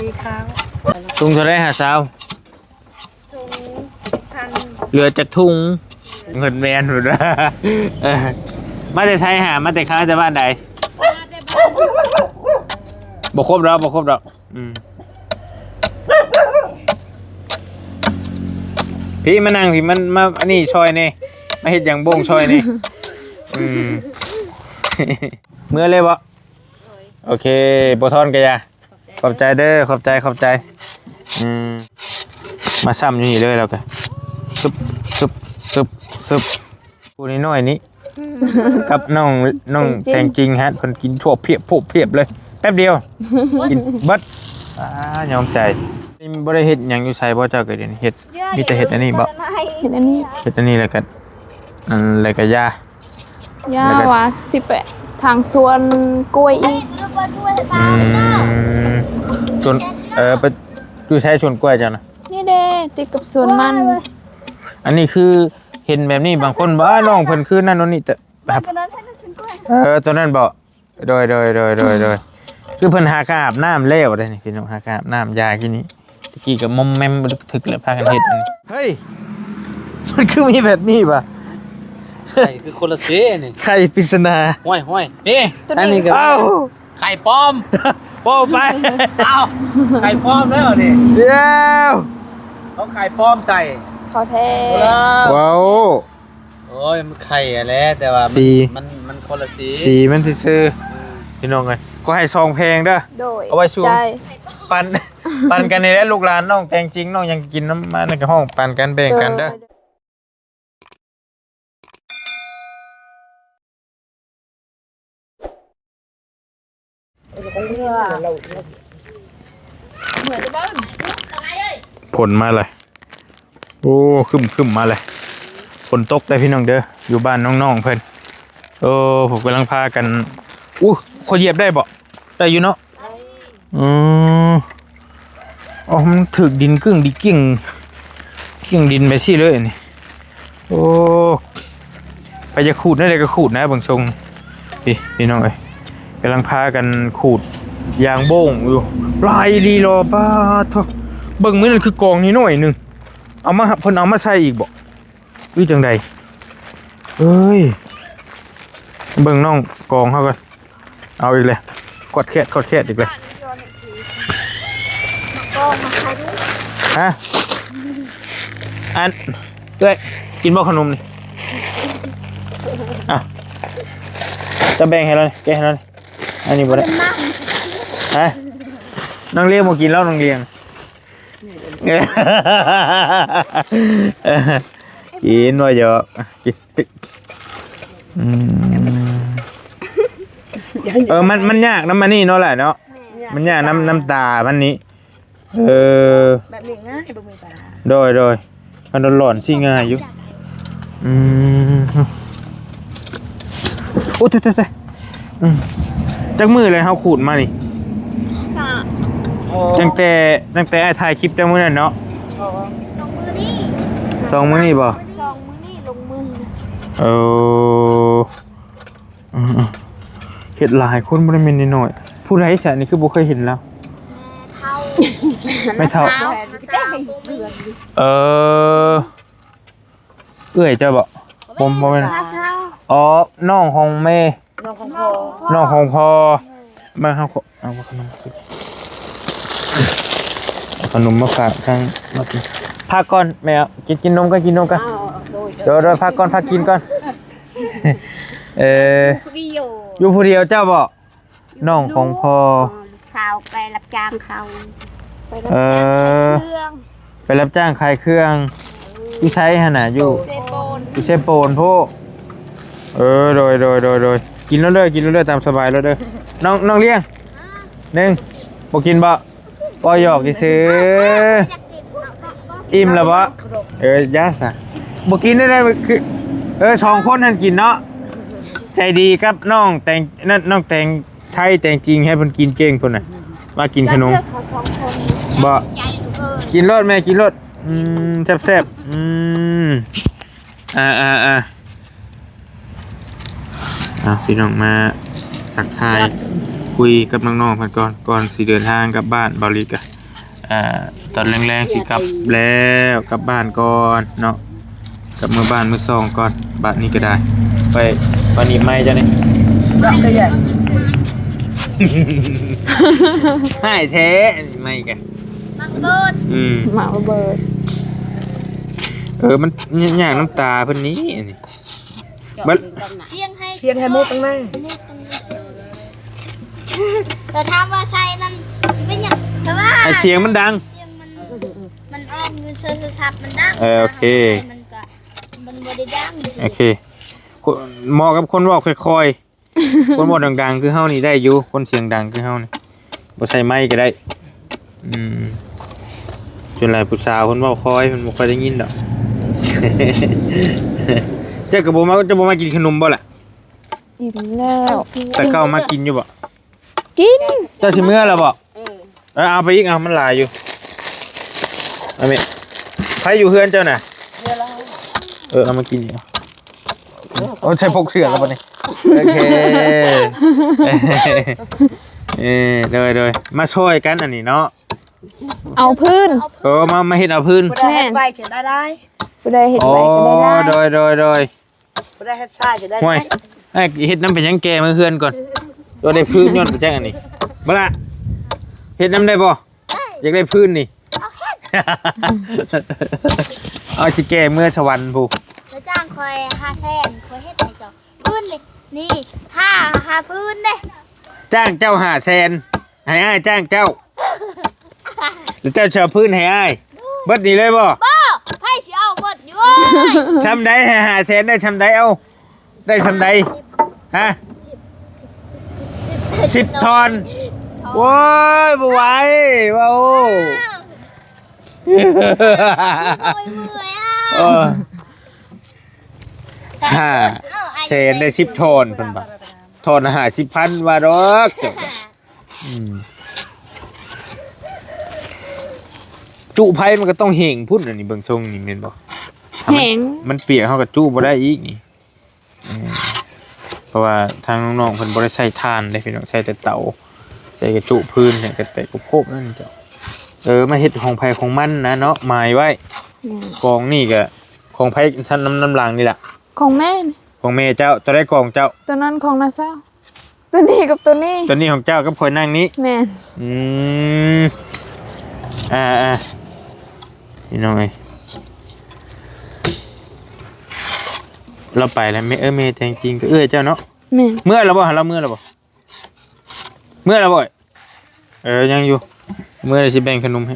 ມີຂາວ ທຸງເທົ່າໃດຫາຊາວ? ທຸງສິບພັນ ເຫຼືອຈັກທຸງ? ເງິນແມ່ນພຸ້ນວ່າ ເອີ ມາແຕ່ໃສຫາ? ມາແຕ່ ມາແຕ່ບ້ານໃດ? ມາແຕ່ບ້ານ ບໍ່ຄົບດອກ ບໍ່ຄົບດອກ. ອືມ ພີ້ມານັ່ງພີ້ ມັນມາອັນນີ້ຊ່ອຍແດ່ ມາເຮັດຫຍັງໂບງຊ່ອຍແດ່. ອືມ ເມືອເລີຍບໍ່? ໂອເຄ ບໍ່ທອນກະຢ່າ ຂອບໃຈເດີ ຂອບໃຈ ຂອບໃຈ. ອືມ ມາຊ້ຳຢູ່ນີ້ເລີຍ ແລ້ວກະ ຊຶບ ຊຶບ ຊຶບ ຊຶບ. ຜູ້ນ້ອຍໆນີ້ ກັບນ້ອງ ນ້ອງແຕງຈິງຫັ້ນ ເພິ່ນກິນທົ່ວພຽບໂພບພຽບເລີຍ ແປັບດຽວ ກິນເບິດ. ອ່າ ຍອມໃຈ. ນີ້ບໍ່ໄດ້ເຮັດຫຍັງຢູ່ໃສບໍ່ ເຈົ້າກໍດຽວນີ້ເຮັດ ມີແຕ່ເຮັດອັນນີ້ບໍ່? ເຮັດອັນນີ້ ເຮັດອັນນີ້ ແລ້ວກໍ ອັນ ແລ້ວກໍຢາ ຢາ ແລ້ວກໍວ່າຊິໄປທາງສວນກ້ວຍອີກ. ອືມ ສວນ ເອີ ໄປຢູ່ໃສສວນກ້ວຍເຈົ້ານະ? ນີ້ເດ້ ຕິດກັບສວນມັນ. ອັນນີ້ຄືເຫັນແບບນີ້ ບາງຄົນວ່າ ອ້າ ນ້ອງເພິ່ນຄືນັ້ນໂນ່ນນີ້ ແຕ່ ເອີ ຕົວນັ້ນບໍ່? ໂດຍ ໂດຍ ໂດຍ ໂດຍ ໂດຍ. ຄືເພິ່ນຫາກະອາບນ້ຳແລ້ວເດ້ນີ້ ພີ່ນ້ອງ ຫາກະອາບນ້ຳຢາກິນນີ້. ຕະກີ້ກໍມົມແມມ ທຶກແລ້ວພາກັນເຮັດອັນນີ້. ເຮີ້ຍ ມັນຄືມີແບບນີ້ຫວາ? ໄຂ່ຄືຄົນລະເຊນີ້ ໄຂ່ປິດສະໜາ. ຫ້ວຍໆ ນີ້ ອັນນີ້ກໍ ເອົ້າ ໄຂ່ປອມ ເວົ້າໄປ. ເອົ້າ ໄຂ່ປອມແລ້ວນີ້ ດຽວ ເອົາໄຂ່ປອມໃສ່ ເຂົ້າແທ້ ເວົ້າ ໂອ້ຍ ມັນໄຂ່ຫັ້ນແຫຼະ ແຕ່ວ່າມັນ ສີ ມັນ ມັນຄົນລະສີ ສີມັນຊື່ໆ. ອືມ ພີ່ນ້ອງເອີຍ ຂໍໃຫ້ສອງແຜງເດີ ໂດຍ ເອົາໄວ້ສູ່ ໃຈ ປັນ ປັນກັນນີ້ແຫຼະ ລູກຫຼານນ້ອງແຕງຈິງ ນ້ອງຫຍັງກິນນຳ ມານັ້ນກໍຮ້ອງປັນກັນແບ່ງກັນເດີ ໂດຍ. ຝົນມາເລີຍ ໂອ້ ຄຶ້ມໆມາເລີຍ ຝົນຕົກເດີພີ່ນ້ອງເດີ ຢູ່ບ້ານນ້ອງໆເພິ່ນ. ໂອ້ ເພິ່ນກຳລັງພາກັນ ອູ້ ຂ້ອຍຢຽບໄດ້ບໍ່? ໄດ້ຢູ່ເນາະ. ອືມ ອໍ ມັນຖືກດິນກຶ້ງດີກິ້ງ ກິ້ງດິນໄປຊີ້ເລີຍນີ້. ໂອ້ ໃຜຢາກຂູດແນວໃດກໍຂູດນະ ເບິ່ງຊົງ. ນີ້ພີ່ນ້ອງເອີຍ ກຳລັງພາກັນຂູດຢາງໂບ້ງຢູ່ ຫຼາຍອີ່ຫຼີຫຼໍ່. ປາດໂທ້ ເບິ່ງມື້ນັ້ນຄືກອງນ້ອຍໆໜຶ່ງ ເອົາມາ ເພິ່ນເອົາມາໃສ່ອີກບໍ່ ຫຼືຈັ່ງໃດ? ເອີຍ ເບິ່ງນ້ອງກອງເຮົາກ່ອນ. ເອົາອີກແລ້ວ ກວດແຄດ ກວດແຄດອີກແລ້ວ. ຮະ ອັນ ເອື້ອຍ ກິນບໍ່ຂະໜົມນີ້? ອ່ະ ຈະແບ່ງໃຫ້ລາວນີ້ ແກະໃຫ້ລາວນີ້. ອັນນີ້ບໍ່ໄດ້ ຮະ ນ້ອງລຽງບໍ່ກິນແລ້ວ ນ້ອງລຽງ. ກິນບໍ່ຢອກ ກິນ. ອືມ ເອີ ມັນ ມັນຍາກນຳອັນນີ້ເນາະຫຼ້າເນາະ ມັນຍາກນຳ ນ້ຳຕາມັນນີ້. ເອີ ແບບນີ້ງ່າຍ ບໍ່ມີປາ. ໂດຍ ໂດຍ ມັນຮ້ອນໆຊິງ່າຍຢູ່. ອືມ ໂອ້ ຕາຍໆໆ ອືມ ຈັກມື້ແລ້ວເຮົາຂູດມານີ້? ສາມ ຕັ້ງແຕ່ ຕັ້ງແຕ່ອ້າຍຖ່າຍຄລິບແຕ່ມື້ນັ້ນເນາະ. ສອງ ສອງມື້ນີ້ ສອງມື້ນີ້ບໍ່? ສອງມື້ນີ້ລົງມື. ເອີ ອືມໆ ເຮັດຫຼາຍຄົນ ບໍ່ໄດ້ແມ່ນນ້ອຍໆ. ຜູ້ໃດຊະ ນີ້ຄືບໍ່ເຄີຍເຫັນລາວ? ແມ່ເຖົ້າ ແມ່ເຖົ້າ ນ້າສາວ ເອີ ເອື້ອຍເຈົ້າບໍ່? ບໍ່ ບໍ່ແມ່ນ ນ້າສາວ ອໍ ນ້ອງຂອງແມ່ ນ້ອງຂອງພໍ່ ນ້ອງຂອງພໍ່. ມາ ເຮົາເອົາຂະໜົມ ເອົາຂະໜົມມາຝາກທາງ ພັກກ່ອນແມ່ ກິນ ກິນນົມກ່ອນ ກິນນົມກ່ອນ. ໂດຍ ໂດຍ ພັກກ່ອນ ພັກກິນກ່ອນ. ເອີ ຢູ່ຜູ້ດຽວ ຢູ່ຜູ້ດຽວເຈົ້າບໍ່? ນ້ອງຂອງພໍ່ ລູກສາວໄປຮັບຈ້າງເຂົາ. ເອີ ໄປຮັບຈ້າງຂາຍເຄື່ອງ ຢູ່ໃສຫັ້ນນະ? ຢູ່ເຊໂປນ ຢູ່ເຊໂປນພຸ້ນ. ເອີ ໂດຍ ໂດຍ ໂດຍ ໂດຍ ກິນໂລດເດີ ກິນໂລດເດີ ຕາມສະບາຍໂລດເດີ. ນ້ອງ ນ້ອງລ້ຽງ ໜຶ່ງ ບໍ່ກິນບໍ່? ເວົ້າຫຍອກຊື່ໆ. ອີ່ມແລ້ວບໍ່? ເອີ ຢ່າຊະ ບໍ່ກິນໄດ້ ຄື ເອີ ສອງຄົນຫັ້ນກິນເນາະ. ໃຈດີກັບນ້ອງແຕງ ນັ້ນ ນ້ອງແຕງໄທ ແຕງຈິງ ໃຫ້ເພິ່ນກິນເກັ່ງພຸ້ນນະ ວ່າກິນຂະໜົມ. ບໍ່ ກິນໂລດແມ່ ກິນໂລດ. ອືມ ແຊບໆ. ອືມ ອ່າໆໆ ເອົາ ພີ່ນ້ອງມາທັກທາຍ ຄຸຍກັບນ້ອງໆເພິ່ນກ່ອນ ກ່ອນຊິເດີນທາງກັບບ້ານ. ເບົາຫຼີກະ ອ່າ ຕອນແລງໆຊິກັບແລ້ວ ກັບບ້ານກ່ອນເນາະ ກັບເມືອບ້ານມື້ສອງກ່ອນ. ບາດນີ້ກໍໄດ້ ໄປ ໄປໜີບໄມ້ເຈົ້ານີ້ ກໍໃຫຍ່ ຮ້າຍແທ້ ໜີບໄມ້ກະ ມັກເບີດ ອືມ ມັກເບີດ. ເອີ ມັນຍາກນຳຕາເພິ່ນນີ້ ອັນນີ້ ບັດ ສຽງໃຫ້ ສຽງໃຫ້ໝົດຕັ້ງໃນ ແຕ່ຖາມວ່າໃສ່ນັ້ນເປັນຫຍັງ ແຕ່ວ່າໃຫ້ສຽງມັນດັງ ສຽງມັນ ມັນອອກຢູ່ໃນໂທລະສັບມັນດັງ. ເອີ ໂອເຄ ມັນກະ ມັນບໍ່ໄດ້ດັງ. ໂອເຄ ເໝາະກັບຄົນເວົ້າຄ່ອຍໆ ຄົນເວົ້າດັງໆຄືເຮົານີ້ໄດ້ຢູ່ ຄົນສຽງດັງຄືເຮົານີ້ ບໍ່ໃສ່ໄມກະໄດ້. ອືມ ສ່ວນຫຼາຍຜູ້ສາວເພິ່ນເວົ້າຄ່ອຍ ເພິ່ນບໍ່ຄ່ອຍໄດ້ຍິນດອກ. ເຈົ້າກໍບໍ່ມາ ເຈົ້າບໍ່ມາກິນຂະໜົມບໍ່ລະ? ອີ່ມແລ້ວ ແຕ່ເກົ່າມາກິນຢູ່ບໍ່? ກິນ. ເຈົ້າຊິເມືອແລ້ວບໍ່? ເອີ ເອີ ເອົາໄປອີກ ເອົາ ມັນຫຼາຍຢູ່. ເອົາແມ່ ໃຜຢູ່ເຮືອນເຈົ້ານະ? ເຮືອນລາວ. ເອີ ເອົາມາກິນອີກ. ໂອ້ ໃສ່ປົກເສື້ອແລ້ວບັດນີ້. ໂອເຄ ເອີ ໂດຍໆ ມາຊ່ອຍກັນອັນນີ້ເນາະ ເອົາພື້ນ. ເອີ ມາ ມາເຮັດເອົາພື້ນ. ຜູ້ໃດເຮັດໄວຈະໄດ້ຫຼາຍ ຜູ້ໃດເຮັດໄວຈະໄດ້ຫຼາຍ. ໂອ້ ໂດຍໆໆ ບໍ່ໄດ້ເຮັດຊາຍຈະໄດ້. ຫ້ວຍ ອ້າຍເຮັດນຳເປັນຫຍັງ ແກ່ມາເຮືອນກ່ອນ ບໍ່ໄດ້ພື້ນຍ້ອນໄປຈັກອັນນີ້. ບໍ່ລະ ເຮັດນຳໄດ້ບໍ່? ໄດ້ ຢາກໄດ້ພື້ນນີ້ ເອົາເຮັດ ເອົາຊິແກ່ເມືອສະຫວັນພຸ້ນ. ລະຈ້າງຂ້ອຍຫ້າແສນ ຂ້ອຍເຮັດໃຫ້ເຈົ້າ ພື້ນນີ້ ນີ້ ຫ້າ ຫ້າພື້ນເດ້. ຈ້າງເຈົ້າຫ້າແສນ ໃຫ້ອ້າຍຈ້າງເຈົ້າ ແລ້ວເຈົ້າຊິເອົາພື້ນໃຫ້ອ້າຍ ເບິດນີ້ເລີຍບໍ່? ບໍ່ ໃຜຊິເອົາເບິດຢູ່ ໂອ້ຍ ຊ່ຳໃດ ໃຫ້ຫ້າແສນໄດ້ຊ່ຳໃດ ເອົາ ໄດ້ຊ່ຳໃດ ຮະ? ສິບທ່ອນ ໂອ້ຍ ບໍ່ໄຫວ ເວົ້າ ໂອ້ຍ ເມື່ອຍອະ ເອີ ຫ້າແສນໄດ້ສິບທ່ອນ ເພິ່ນວ່າ ທ່ອນຫ້າສິບພັນວ່າດອກ. ອືມ ຈຸໄຟມັນກໍຕ້ອງແຫ້ງພຸ້ນ ອັນນີ້ເບິ່ງຊົງນີ້ແມ່ນບໍ່? ແຫ້ງ ມັນປຽກເຮົາກໍຈຸບໍ່ໄດ້ອີກນີ້. ເອີ ເພາະວ່າທາງນ້ອງໆເພິ່ນບໍ່ໄດ້ໃຊ້ຖ່ານເດ້ພີ່ນ້ອງ ໃຊ້ແຕ່ເຕົາ ໃຊ້ກະຈຸພື້ນ ໃຫ້ກະແຕກໂຄບໆນັ້ນເຈົ້າ. ເອີ ມາເຮັດຂອງໃຜຂອງມັນນະເນາະ ໝາຍໄວ້. ແມ່ນ ກອງນີ້ກະຂອງໃຜ? ນຳ ນຳຫຼັງນີ້ລະ ຂອງແມ່ ຂອງແມ່ເຈົ້າ. ໂຕໃດກອງເຈົ້າ? ໂຕນັ້ນຂອງນ້າສາວ. ໂຕນີ້ກັບໂຕນີ້ ໂຕນີ້ຂອງເຈົ້າກັບຂ້ອຍນັ່ງນີ້. ແມ່ນ ອືມ ອ່າໆ ພີ່ນ້ອງເອີຍ ລາວໄປແລ້ວແມ່. ເອີ ແມ່ແຕງຈິງກໍເອື້ອຍເຈົ້າເນາະ. ແມ່ນ ເມືອແລ້ວບໍ່? ລາວເມືອແລ້ວບໍ່? ເມືອແລ້ວບໍ່? ເອີ ຍັງຢູ່ ເມືອແລ້ວຊິແບ່ງຂະໜົມໃຫ້.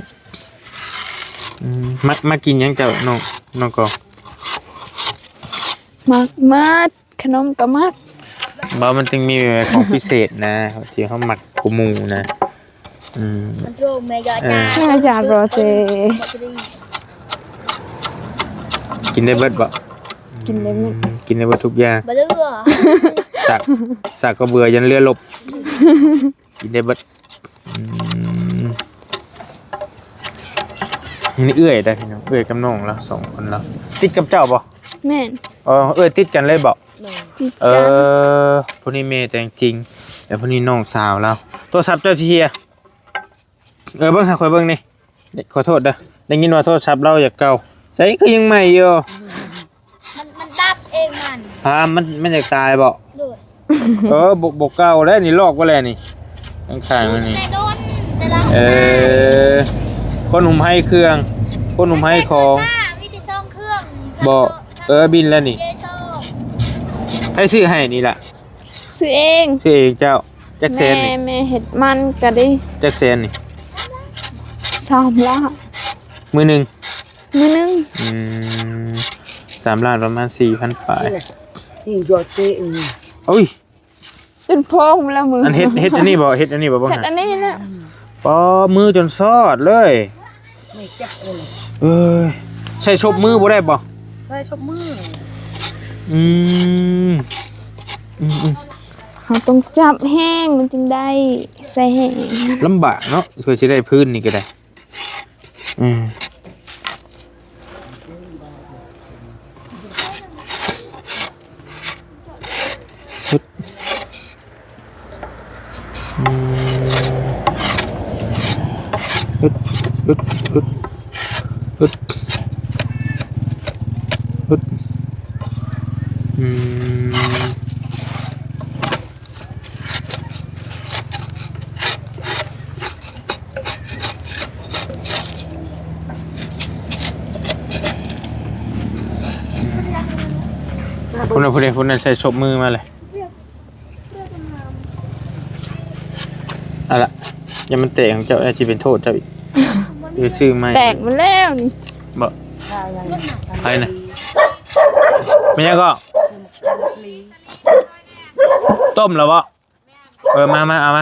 ອືມ ມັກ ມັກກິນຫຍັງເຈົ້າ ນ້ອງ ນ້ອງກອງ? ມັກໝົດ ຂະໜົມກໍມັກ. ບໍ່ ມັນຈຶ່ງມີແບບຂອງພິເສດນະ ທີ່ເຮົາມັກກວ່າໝູ່ນະ. ອືມ ມັນໂລກແມ່ຍາ ເອີ ຈານ ແມ່ຈານບໍ່ເຊ ກິນໄດ້ເບິດບໍ່? ກິນໄດ້ໝົດ ອືມ ກິນໄດ້ເບິດທຸກຢ່າງ ບໍ່ເຫຼືອ ສັກ ສັກກໍເບື່ອ ຢັນເຫຼືອລົບ ກິນໄດ້ເບິດ. ອືມ ນີ້ເອື້ອຍໄດ໋ພີ່ນ້ອງ ເອື້ອຍກັບນ້ອງລາວສອງຄົນລາວ ຕິດກັບເຈົ້າບໍ່? ແມ່ນ ເອີ ເອື້ອຍຕິດກັນເລີຍບໍ່? ແມ່ນ ຕິດກັນ ເອີ ຜູ້ນີ້ແມ່ແຕງຈິງ ແລ້ວຜູ້ນີ້ນ້ອງສາວລາວ. ໂທລະສັບເຈົ້າຊິເຮຍ ເອີ ເບິ່ງຫາຂ້ອຍເບິ່ງນີ້ ຂໍໂທດເດີ້ ໄດ້ຍິນວ່າໂທລະສັບລາວຢາກເກົ່າ ໃສຄືຍັງໃໝ່ຢູ່. ມັນ ມັນດັບເອງມັນ ຮະ ມັນ ມັນຢາກຕາຍບໍ່? ໂດຍ ເອີ ບໍ່ ບໍ່ເກົ່າແລ້ວນີ້ ລອກໄວ້ແລ້ວນີ້ ຂ້າງໆມັນນີ້ ແຕ່ດົນແຕ່ລະ ເອີ ຄົນຫຸ້ມໄຮເຄື່ອງ ຄົນຫຸ້ມໄຮຂອງ ມີແຕ່ສອງເຄື່ອງບໍ່? ເອີ ບິນແລ້ວນີ້ ໃຜຊື້ໃຫ້ນີ້ລະ? ຊື້ເອງ ຊື້ເອງເຈົ້າ. ຈັກແສນນີ້? ແມ່ ແມ່ເຮັດມັນກະດີ. ຈັກແສນນີ້? ສາມລ້ານ ມື້ໜຶ່ງ ມື້ໜຶ່ງ ອືມ ສາມລ້ານປະມານສີ່ພັນປາຍ. ນີ້ຢອດເຊ ອືມ ໂອ້ຍ ຈົນພອງແລ້ວມື້ ອັນເຮັດ ເຮັດອັນນີ້ບໍ່? ເຮັດອັນນີ້ບໍ່? ເບິ່ງ ເຮັດອັນນີ້ແຫຼະ. ປາ ມືຈົນຊອດເລີຍ ເອີຍ ໃສ່ສົບມືບໍ່ໄດ້ບໍ່? ໃສ່ສົບມື ອືມ ອືມໆ ເຮົາຕ້ອງຈັບແຮງ ມັນຈຶ່ງໄດ້ໃສ່ແຮງ. ລຳບາກເນາະ ເພື່ອຊິໄດ້ພື້ນນີ້ກໍໄດ້. ອືມ ອື ອຶດ ອຶດ ອຶດ ອຶດ ອຶດ ອືມ. ພຸ້ນນະ ພຸ້ນເດ ພຸ້ນນະ ໃສ່ສົບມືມາເລີຍ. ເອົາລະ ຢ່າມັນແຕກຂອງເຈົ້າ ອາດຊິເປັນໂທດເຈົ້າອີກ. ເອີ ຊື້ໃໝ່ ແຕກໝົດແລ້ວນີ້. ບໍ່ ໃຜນະ? ແມ່ນຫຍັງກໍ? ຕົ້ມແລ້ວບໍ່? ເອີ ມາ ມາ ເອົາມາ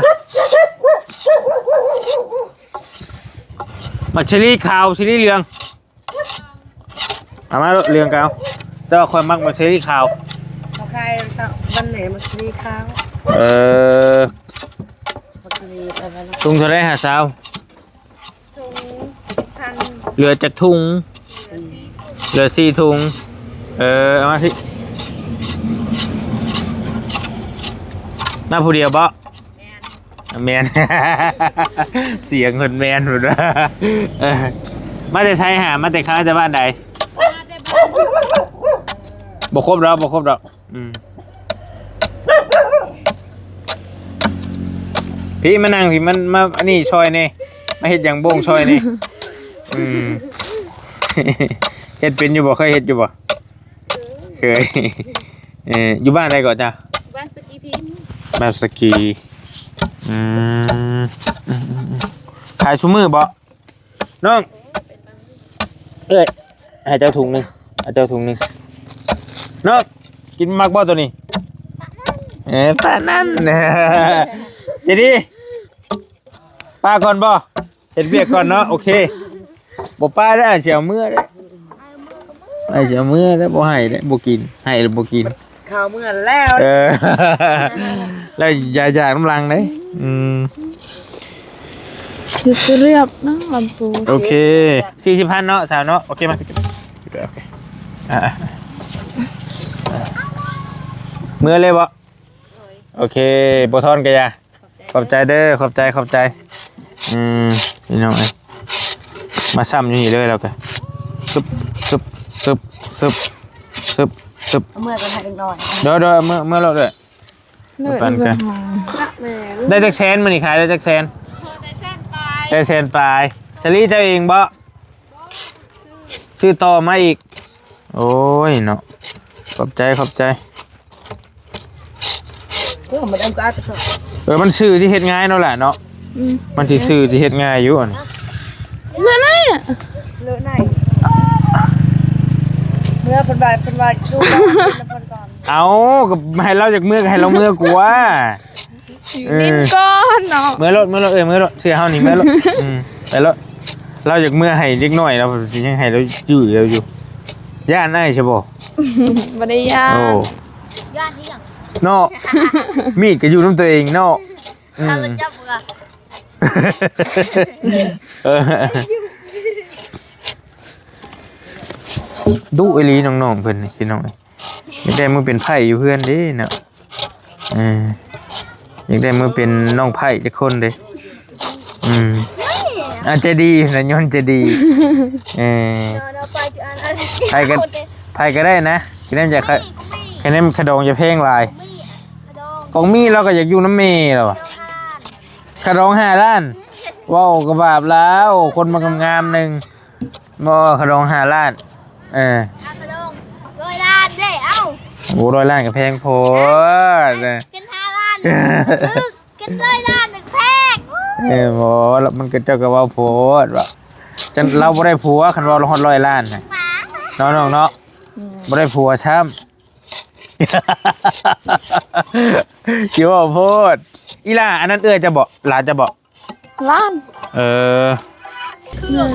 ໝາກເຊີຣີຂາວ ເຊີຣີເຫຼືອງ ເອົາມາໂລດ ເຫຼືອງກໍເອົາ ແຕ່ວ່າຂ້ອຍມັກໝາກເຊີຣີຂາວ. ເຂົາຂາຍວັນໃດໝາກເຊີຣີຂາວ? ເອີ ໝາກເຊີຣີເອົາໄວ້ເນາະ. ຖົງເທົ່າໃດຫາຊາວ? ຖົງສິບພັນ. ເຫຼືອຈັກຖົງ? ສີ່ ເຫຼືອສີ່ຖົງ. ເອີ ເອົາມາພີ້ ມາຜູ້ດຽວບໍ? ແມ່ນ ແມ່ນ ສຽງເພິ່ນແມ່ນພຸ້ນວ່າ. ເອີ ມາແຕ່ໃສຫາ? ມາແຕ່ ມາແຕ່ບ້ານໃດ? ມາແຕ່ບ້ານ ບໍ່ຄົບດອກ ບໍ່ຄົບດອກ. ອືມ ພີ້ມານັ່ງພີ້ ມັນມາອັນນີ້ຊ່ອຍແດ່ ມາເຮັດຫຍັງໂບງຊ່ອຍແດ່. ອືມ ເຮັດເປັນຢູ່ບໍ່? ເຄີຍເຮັດຢູ່ບໍ່? ເຄີຍ. ເອີ ຢູ່ບ້ານໃດເກາະເຈົ້າ? ບ້ານສະກີພິມ. ບ້ານສະກີ. ອືມ ອືມໆໆ ຂາຍຊຸມື້ບໍ່? ນ້ອງ ເອີຍ ໃຫ້ເຈົ້າຖົງໜຶ່ງ ໃຫ້ເຈົ້າຖົງໜຶ່ງ. ນ້ອງ ກິນ ມັກບໍ່ໂຕນີ້? ເອີ ປານນັ້ນ ໃຈດີ. ປາກ່ອນບໍ່? ເຮັດວຽກກ່ອນເນາະ. ໂອເຄ ບໍ່ປາເດີ ອ້າຍຊິເອົາເມືອເດີ ອ້າຍຊິເອົາເມືອເດີ. ບໍ່ໃຫ້ເດີ ບໍ່ກິນ ໃຫ້ແລ້ວບໍ່ກິນ. ເຂົ້າເມືອແລ້ວ. ເອີ ແລ້ວຢ່າຢາກນຳຫຼັງເດ້. ອືມ ເຮັດຮຽບນະລຳໂພງ. ໂອເຄ ສີ່ສິບພັນເນາະ ສາວເນາະ. ໂອເຄ ມາ ໂອເຄ ອ່າ ເມືອເລີຍບໍ່? ໂອເຄ ບໍ່ທອນກະຢ່າ. ຂອບໃຈເດີ ຂອບໃຈ ຂອບໃຈ. ອືມ ພີ່ນ້ອງເອີຍ ມາຊ້ຳຢູ່ນີ້ເລີຍ ແລ້ວກະ ຊຶບ ຊຶບ ຊຶບ ຊຶບ ຊຶບ ຊຶບ. ເອົາເມືອກ່ອນໃຫ້ເດັກນ້ອຍ. ໂດຍ ໂດຍ ເອົາເມືອ ເມືອໂລດເດີ. ເລີຍ ປັນກັນ. ແມ່ນ ໄດ້ຈັກແສນ? ມື້ນີ້ຂາຍໄດ້ຈັກແສນ? ໄດ້ແສນປາຍ. ໄດ້ແສນປາຍ. ສາລີເຈົ້າເອງບໍ່? ຊື້ຕໍ່ມາອີກ. ໂອ້ຍເນາະ ຂອບໃຈ ຂອບໃຈ. ເອີ ມັນຊື້ທີ່ເຮັດງ່າຍເນາະຫຼ້າເນາະ. ອືມ ມັນຊິຊື້ທີ່ເຮັດງ່າຍຢູ່ຫັ້ນ. ເລີະໄນ ເລີະໄນ ເມື່ອເພິ່ນວ່າ ເພິ່ນວ່າຢູ່ນຳເພິ່ນກ່ອນ. ເອົ້າ ກໍໃຫ້ລາວຢາກເມືອ ກໍໃຫ້ລາວເມືອກວ່າ. ຢູ່ຫຼິ້ນກ່ອນເນາະ. ເອີ ເມືອໂລດ ເມືອໂລດ ເອີຍ ເມືອໂລດ ເຊື່ອເຮົານີ້ ເມືອໂລດ. ອືມ ໄປໂລດ. ລາວຢາກເມືອໃຫ້ເດັກນ້ອຍ ລາວຊິຍັງໃຫ້ລາວຢູ່ ລາວຢູ່. ຢ້ານອ້າຍໃຊ່ບໍ່? ບໍ່ໄດ້ຢ້ານ. ໂອ້ ຢ້ານອີ່ຫຍັງເນາະ. ມີດກໍຢູ່ນຳຕົວເອງເນາະ. ອືມ ຂ້າລະຈັບເມືອ. ເອີ ດຸອີ່ຫຼີນ້ອງໆເພິ່ນນີ້ ພີ່ນ້ອງເອີຍ. ຢາກໄດ້ມືເປັນໄພ້ຢູ່ເຮືອນເດ້ເນາະ. ເອີ ຢາກໄດ້ມືເປັນນ້ອງໄພ້ຈັກຄົນເດ້. ອືມ ອາດຈະດີນະ ຍ້ອນຈະດີ. ເອີ ໃຜກໍ ໃຜກໍໄດ້ນະ ຄະແນນຢາກ ຄະແນນຂະດອງຢ່າແພງຫຼາຍ. ຂອງມີລາວກໍຢາກຢູ່ນຳແມ່ລາວ. ຂະດອງຫ້າລ້ານ ເວົ້າກໍບາບລາວ ຄົນມັນງາມໆໜຶ່ງ. ບໍ່ ຂະດອງຫ້າລ້ານ. ເອີ ເອົາຂະດອງຮ້ອຍລ້ານເດ້. ເອົ້າ ໂອ້ ຮ້ອຍລ້ານກໍແພງໂພດ. ເປັນຫ້າລ້ານຖືກ ເປັນຮ້ອຍລ້ານແພງ. ເອີ ບໍ່ ມັນກໍ ເຈົ້າກໍເວົ້າໂພດວ່າ ຈັ່ງລາວບໍ່ໄດ້ຜົວ ຄັນເວົ້າຮອດຮ້ອຍລ້ານນະ ເນາະນ້ອງເນາະ. ອືມ ບໍ່ໄດ້ຜົວຊ້ຳ. ຊິເວົ້າໂພດ. ອີ່ຫຼ້າ ອັນນັ້ນເອື້ອຍເຈົ້າບໍ? ຫຼານເຈົ້າບໍ? ຫຼານ. ເອີ ອືມ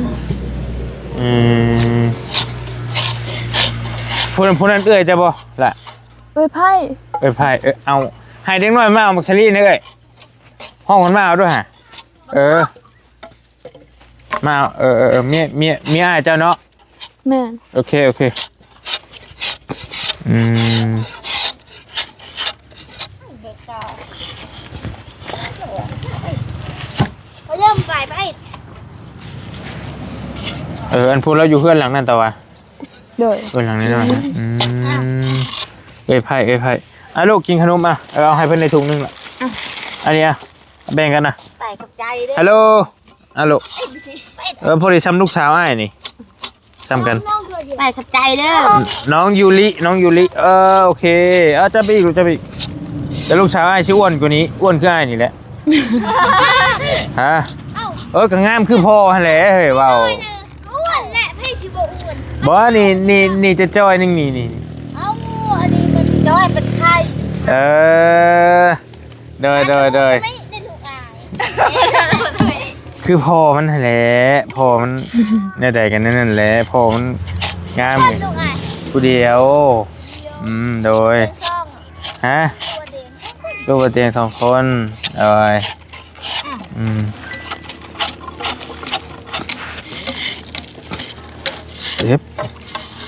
ຜູ້ນັ້ນ ຜູ້ນັ້ນເອື້ອຍເຈົ້າບໍລະ? ເອື້ອຍໄພ້ ເອື້ອຍໄພ້. ເອີ ເອົາ ໃຫ້ເດັກນ້ອຍມາເອົາໝາກສາລີນີ້ເອື້ອຍ. ຮ້ອງເພິ່ນມາເອົາດ້ວຍຫາ. ເອີ ມາເອົາ. ເອີ ເອີ ເອີ ເມຍ ເມຍ ເມຍອ້າຍເຈົ້າເນາະ? ແມ່ນ. ໂອເຄ ໂອເຄ. ອືມ ເບີເກົ້າ. ເອີ ອັນຜູ້ລາວຢູ່ເຮືອນຫຼັງນັ້ນຕະວ່າ ໂດຍ ເອີ ຫຼັງນ້ອຍໆນະ ອືມ ເອີຍໄພ ເອີຍໄພ ອ່ະ ລູກກິນຂະໜົມ ອ່ະ ເອີ ເອົາໃຫ້ເພິ່ນໄດ້ຖົງໜຶ່ງລະ ອ່ະ ອັນນີ້ ອ່ະ ແບ່ງກັນນະ ໄປ ຂອບໃຈເດີ້ ຮັລໂຫຼ ອາໂລ ເອີ ພໍດີຊ່ຳລູກສາວອ້າຍນີ້ ຊ່ຳກັນ ໄປ ຂອບໃຈເດີ້ ນ້ອງຢູລິ ນ້ອງຢູລິ ເອີ ໂອເຄ ເອີ ຈັບໄປອີກ ຈັບໄປອີກ ແຕ່ລູກສາວອ້າຍຊິອ້ວນກວ່ານີ້ ອ້ວນຄືອ້າຍນີ້ແຫຼະ ຮະ ເອີ ກໍງາມຄືພໍ່ຫັ້ນແຫຼະ ເຮີ້ຍ ເວົ້າ ອ້ວນແຫຼະ ໃຜຊິບໍ່ອ້ວນ ບໍ່ ນີ້ ນີ້ ນີ້ຈະຈ່ອຍໜຶ່ງນີ້ ນີ້ ເອົ້າ ອັນນີ້ມັນຈ່ອຍ ເປັນໄຂ້ ເອີ ໂດຍ ໂດຍ ໂດຍ ຄືພໍ່ມັນຫັ້ນແຫຼະ ພໍ່ມັນແນວໃດກໍແນວນັ້ນແຫຼະ ພໍ່ມັນງາມ ຜູ້ດຽວ ອືມ ໂດຍ ຮະ ລູກບໍ່ຕຽງສອງຄົນ ໂດຍ ອືມ ເຈັບ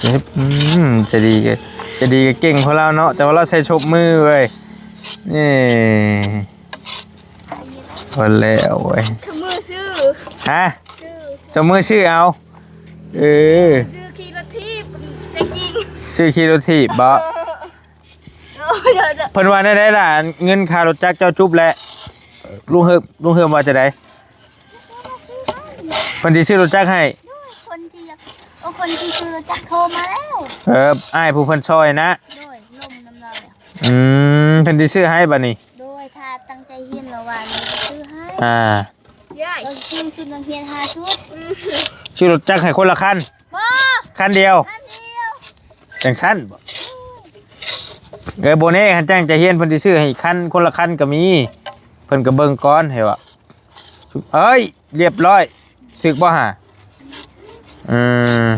ເຈັບ ອືມ ໃຈດີກໍ ໃຈດີກໍເກັ່ງພວກລາວເນາະ ແຕ່ວ່າລາວໃສ່ຊົບມືເວີຍ ນີ້ ພໍແລ້ວເວີຍ ເຈົ້າມືຊື້ ຮະ ຊື້ ເຈົ້າມືຊື້ເອົາ ເອີ ຊື້ຂີ່ລົດຖີບ ແທ້ຈິງ ຊື້ຂີ່ລົດຖີບບໍ ໂອ້ຍ ເພິ່ນວ່າແນວໃດລະ ເງິນຄ່າລົດຈັກເຈົ້າຈຸບແລ້ວ ລຸງເຮີມ ລຸງເຮີມວ່າຈັ່ງໃດ ເພິ່ນຊິຊື້ລົດຈັກໃຫ້ ຄົນທີ່ຢາກ ໂອ້ ຄົນທີ່ຊື້ລົດຈັກໂທມາແລ້ວ ເອີ ອ້າຍຜູ້ເພິ່ນຊ່ອຍນະ ໂດຍ ລົມນຳລາວແລ້ວ ອືມ ເພິ່ນຊິຊື້ໃຫ້ບັດນີ້ ໂດຍ ຖ້າຕັ້ງໃຈຮຽນລະຫວ່ານີ້ ຊື້ໃຫ້ ອ່າ ເຮົາຊື້ຊຸດນັກຮຽນຫ້າຊຸດ ຊື້ລົດຈັກໃຫ້ຄົນລະຄັນ ບໍ່ ຄັນດຽວ ຄັນດຽວ ຈັ່ງຊັ້ນບໍ ເອີ ບໍ່ແນ່ ຄັນຕັ້ງໃຈຮຽນເພິ່ນຊິຊື້ໃຫ້ຄັນ ຄົນລະຄັນກໍມີ ເພິ່ນກໍເບິ່ງກ່ອນ ໃຫ້ວ່າ ເອີຍ ລຽບຮ້ອຍ ຖືກບໍ່ຫາ ອືມ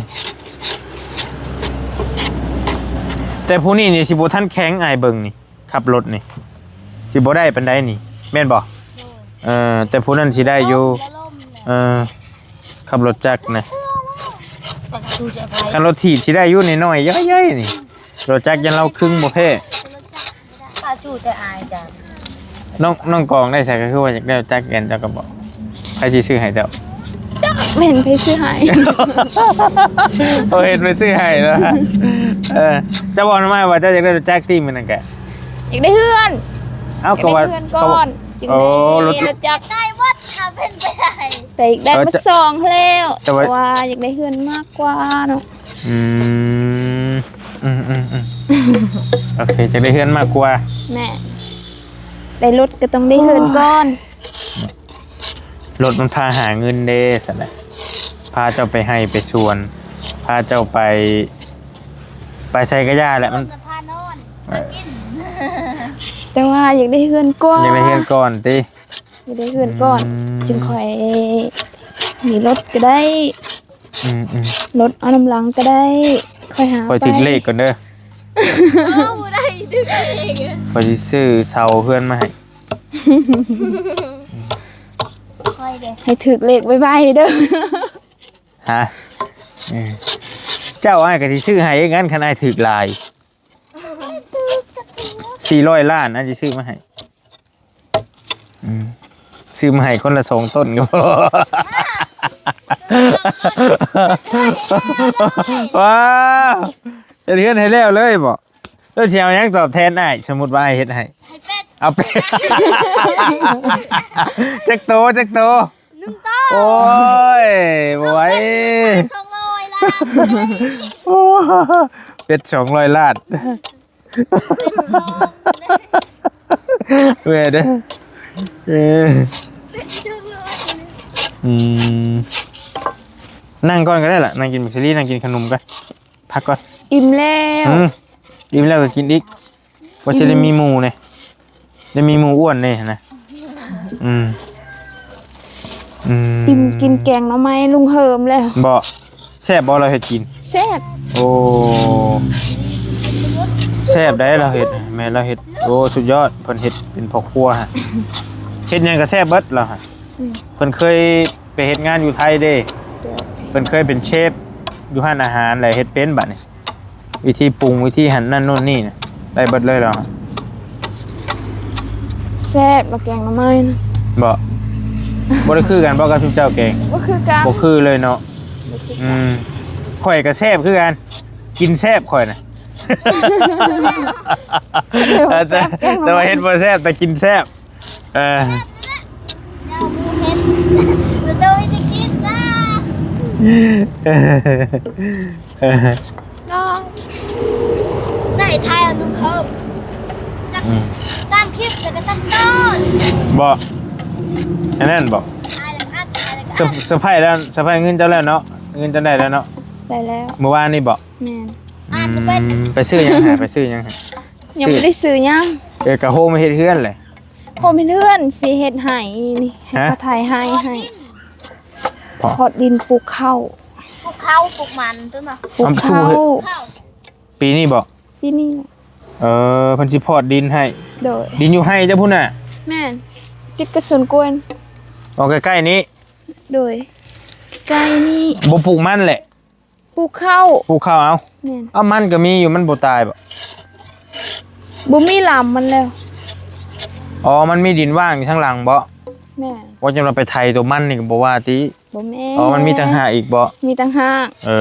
ແຕ່ຜູ້ນີ້ນີ້ຊິບໍ່ທັນແຂງ ອ້າຍເບິ່ງນີ້ ຂັບລົດນີ້ ຊິບໍ່ໄດ້ປານໃດນີ້ ແມ່ນບໍ່ ໂດຍ ເອີ ແຕ່ຜູ້ນັ້ນຊິໄດ້ຢູ່ ເອີ ຂັບລົດຈັກນະ ຄັນລົດຖີບຊິໄດ້ຢູ່ ນ້ອຍໆ ໃຫຍ່ໆ ນີ້ ລົດຈັກຢ້ານລາວຄຶງບໍ່ແພ້ ປາຈູແຕ່ອາຍຈ້ະ ນ້ອງ ນ້ອງກອງໄດ້ໃສ ກໍຄືວ່າຢາກໄດ້ຈັກແອນ ເຈົ້າກໍບອກ ໃຜຊິຊື້ໃຫ້ເຈົ້າ ຈັກແມ່ນໃຜຊື້ໃຫ້ ເຂົາເຫັນໄປຊື້ໃຫ້ເນາະ ເອີ ເຈົ້າບອກມາວ່າເຈົ້າຢາກໄດ້ຈັກຕິ ມື້ນັ້ນກະ ຢາກໄດ້ເຮືອນ ເອົ້າ ຢາກໄດ້ເຮືອນກ່ອນ ຈຶ່ງ ໂອ້ ໄດ້ລົດຈັກ ໄດ້ໝົດ ຖ້າເປັນໄປໄດ້ ແຕ່ຢາກໄດ້ໝົດສອງແລ້ວ ແຕ່ວ່າ ແຕ່ວ່າຢາກໄດ້ເຮືອນມາກກວ່າເນາະ ອືມ ອືມໆ ໂອເຄ ຢາກໄດ້ເຮືອນມາກກວ່າ ແມ່ນ ໄດ້ລົດກໍຕ້ອງໄດ້ເຮືອນກ່ອນ ລົດມັນພາຫາເງິນເດ້ ຊັ້ນນະ ພາເຈົ້າໄປໄຮ່ໄປສວນ ພາເຈົ້າໄປ ໄປໃສກໍຢ່າແຫຼະ ມັນ ລົດພານອນ ພາກິນ ແຕ່ວ່າຢາກໄດ້ເຮືອນກ່ອນ ຢາກໄດ້ເຮືອນກ່ອນຕິ ຢາກໄດ້ເຮືອນກ່ອນ ອືມ ຈຶ່ງຄ່ອຍມີລົດກໍໄດ້ ອືມໆ ລົດເອົານຳຫຼັງກໍໄດ້ ຄ່ອຍຫາ ຂ້ອຍຖືກເລກກ່ອນເດີ ເອົາ ບໍ່ໄດ້ຖືກເລກ ຂ້ອຍຊິຊື້ເສົາເຮືອນມາໃຫ້ ຂ້ອຍເດ້ ໃຫ້ຖືກເລກໄວໆເດີ ຮະ ເອີ ເຈົ້າ ອ້າຍກໍຊິຊື້ໃຫ້ຄືກັນ ຄັນອ້າຍຖືກຫຼາຍ ສີ່ຮ້ອຍລ້ານ ອ້າຍຊິຊື້ມາໃຫ້ ອືມ ຊື້ມາໃຫ້ຄົນລະສອງຕົ້ນກໍພໍ ວ້າວ ເຮັດເຮືອນໃຫ້ແລ້ວເລີຍບໍ? ເຈົ້າຊິເອົາຫຍັງຕອບແທນອ້າຍ? ສົມມຸດວ່າອ້າຍເຮັດໃຫ້ ໃຫ້ເປັດ ເອົາເປັດ ຈັກໂຕ ຈັກໂຕ? ໜຶ່ງໂຕ ໂອ້ຍ ບໍ່ໄຫວ ສອງຮ້ອຍລ້ານ ໂອ້ ເປັດສອງຮ້ອຍລ້ານ ເປັດທອງ ເມື່ອຍເດ້ ເອີ ເປັດສອງຮ້ອຍ ອືມ ນັ່ງກ່ອນກໍໄດ້ລະ ນັ່ງກິນໝາກສາລີ ນັ່ງກິນຂະໜົມກ່ອນ ພັກກ່ອນ ອີ່ມແລ້ວ ອືມ ອີ່ມແລ້ວກໍກິນອີກ ວ່າຊິໄດ້ມີໝູ່ແດ່ ໄດ້ມີໝູ່ອ້ວນແດ່ຫັ້ນນະ ອືມ ອືມ ອີ່ມກິນແກງໜໍ່ໄມ້ລຸງເຮີມແລ້ວ ບໍ ແຊບບໍ່ລາວເຮັດກິນ? ແຊບ ໂອ້ ແຊບໃດ໋ລາວເຮັດ ແມ່ນລາວເຮັດ ໂອ້ ສຸດຍອດ ເພິ່ນເຮັດເປັນພໍ່ຄົວຫັ້ນ ເຮັດຫຍັງກໍແຊບເບິດລາວຫັ້ນ ອືມ ເພິ່ນເຄີຍໄປເຮັດງານຢູ່ໄທເດ້ ໂດຍ ເພິ່ນເຄີຍເປັນເຊຟຢູ່ຮ້ານອາຫານ ແລ້ວເຮັດເປັນບາດນີ້ ວິທີປຸງ ວິທີຫັ້ນນັ້ນໂນ່ນນີ້ນະ ໄດ້ເບິດເລີຍລາວ ແຊບລະແກງໜໍ່ໄມ້ນະ ບໍ ບໍ່ໄດ້ຄືກັນບໍກັບຊຸມເຈົ້າແກງ? ບໍ່ຄືກັນ ບໍ່ຄືເລີຍເນາະ ອືມ ຂ້ອຍກໍແຊບຄືກັນ ກິນແຊບຂ້ອຍນະ ແຕ່ ແຕ່ວ່າເຮັດບໍ່ແຊບ ແຕ່ກິນແຊບ. ເອີ ແນວໝູເຫັນ ໂຕໄດ້ກິນນະ ເນາະ ໄດ້ຖ່າຍເອົາໜຶ່ງເພີ່ມ ຈັກ ອືມ ສາມຄລິບ ແລ້ວກໍຈັກຕອນ ບໍ່ ອັນນັ້ນບໍ່ ຖ່າຍແລ້ວອັດ ຖ່າຍແລ້ວກໍອັດ ສະ ສະໄພແລ້ວ ສະໄພເງິນເຈົ້າແລ້ວເນາະ ເງິນເຈົ້າໄດ້ແລ້ວເນາະ ໄດ້ແລ້ວ ມື້ວານນີ້ບໍ່ ແມ່ນ ອືມ ອ່ານບໍ່ເປັນ ໄປຊື້ຫຍັງຫາ ໄປຊື້ຫຍັງຫາ ຍັງບໍ່ໄດ້ຊື້ຫຍັງ ເອີ ກະໂຮມເຮັດເຮືອນແຫຼະ ໂຮມເຮັດເຮືອນ ຊິເຮັດໄຮ່ນີ້ ໃຫ້ ຮະ ເຂົາໄຖໄຮ່ໃຫ້ ພໍ້ ພໍ້ດິນປູກເຂົ້າ ປູກເຂົ້າ ປູກມັນຕົວເນາະ ປູກເຂົ້າ ເອົາ ປູກເຂົ້າ ປີນີ້ບໍ່ ປີນີ້ແຫຼະ ເອີ ເພິ່ນຊິພໍ້ດິນໃຫ້ ໂດຍ ດິນຢູ່ໄຮ່ເຈົ້າພຸ້ນນະ ແມ່ນ ຕິດກັບສວນກ້ວຍ ອໍ ໃກ້ໆນີ້ ໂດຍ ໃກ້ນີ້ ບໍ່ປູກມັນແຫຼະ ປູກເຂົ້າ ປູກເຂົ້າເອົາ ແມ່ນ ເອົາ ມັນກໍມີຢູ່ ມັນບໍ່ຕາຍບໍ່ ບໍ່ມີລຳມັນແລ້ວ ອໍ ມັນມີດິນວ່າງຢູ່ທາງຫຼັງບໍ່ ແມ່ນ ວ່າຈັ່ງວ່າໄປໄຖຕົວມັນນີ້ກໍບໍ່ວ່າຕິ ບໍ່ແມ່ນ ອໍ ມັນມີຕ່າງຫາກອີກບໍ່ ມີຕ່າງຫາກ ເອີ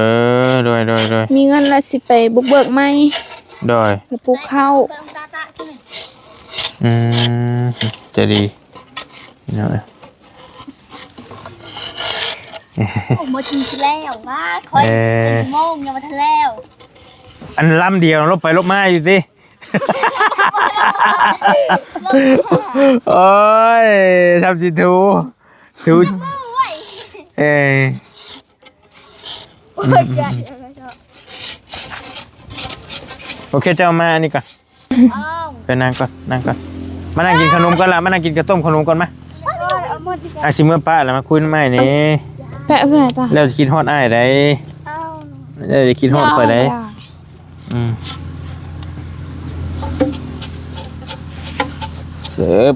ໂດຍໆໆ ມີເງິນແລ້ວຊິໄປບຸກເບີກໃໝ່ ໂດຍ ແລ້ວປູກເຂົ້າ ອືມ ໃຈດີ ພີ່ນ້ອງເອີຍ ໂອ້ ໝົດຈິງຊິແລ້ວວ່າ ຂ້ອຍ ເອີ ເປັນຊົ່ວໂມງຍັງບໍ່ທັນແລ້ວ ອັນລຳດຽວລົບໄປລົບມາຢູ່ຕິ ໂອ້ຍ ຊ້ຳຊິຖູ ຖື ເອີ ໂອ້ຍ ອືມ ໂອເຄ ເຈົ້າມາອັນນີ້ກ່ອນ ໄປນັ່ງກ່ອນ ນັ່ງກ່ອນ ມານັ່ງກິນຂະໜົມກ່ອນລະ ມານັ່ງກິນກະຕົ້ມຂະໜົມກ່ອນມາ ອ່ະ ຊິເມືອປະລະ ມາຄຸຍນຳອ້າຍແດ່ ແປະແປະຕາ ແລ້ວຄິດຮອດອ້າຍໃດ ແລ້ວຄິດຮອດຂ້ອຍໃດ ອືມ ເສີບ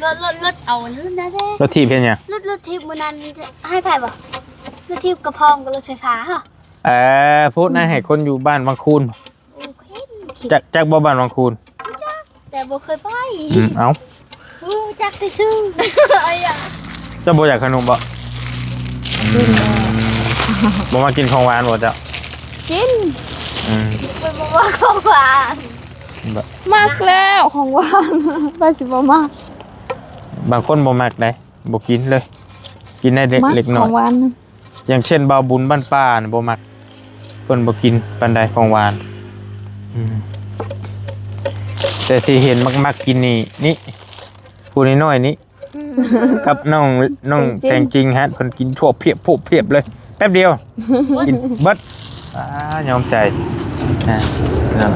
ລົດ ລົດ ລົດເອົານັ້ນນະເດ້ ລົດຖີບເຮັດຫຍັງ ລົດ ລົດຖີບມື້ນັ້ນໃຫ້ໃຜບໍ່ ລົດຖີບກະພອງກັບລົດໄຟຟ້າເຮົາ ເອີ ໂພດນະ ໃຫ້ຄົນຢູ່ບ້ານວັງຄູນ ໂອເຄ ຈັກ ຈັກບໍ່ບ້ານວັງຄູນ ຮູ້ຈັກ ແຕ່ບໍ່ເຄີຍໄປ ອືມ ເອົ້າ ຮູ້ຈັກແຕ່ຊື່ ເຈົ້າບໍ່ຢາກຂະໜົມບໍ່ ອືມ ບໍ່ມັກກິນຂອງຫວານບໍ່ເຈົ້າ ກິນ ອືມ ເພິ່ນບໍ່ມັກຂອງຫວານ ບໍ່ ມັກແລ້ວຂອງຫວານ ໃຜຊິບໍ່ມັກ ບາງຄົນບໍ່ມັກໃດ ບໍ່ກິນເລີຍ ກິນໄດ້ເລັກ ເລັກນ້ອຍ ຂອງຫວານ ຢ່າງເຊັ່ນ ບ່າວບຸນບ້ານປ່ານີ້ບໍ່ມັກ ເພິ່ນບໍ່ກິນປານໃດຂອງຫວານ ອືມ ແຕ່ທີ່ເຫັນມັກໆກິນນີ້ ນີ້ ຜູ້ນ້ອຍໆນີ້ ອືມ ກັບນ້ອງ ນ້ອງແຕງຈິງຫັ້ນ ເພິ່ນກິນທົ່ວພຽບໂພບພຽບເລີຍ ແປັບດຽວ ກິນເບິດ ອ່າ ຍອມໃຈ ອ່າ ພີ່ນ້ອງ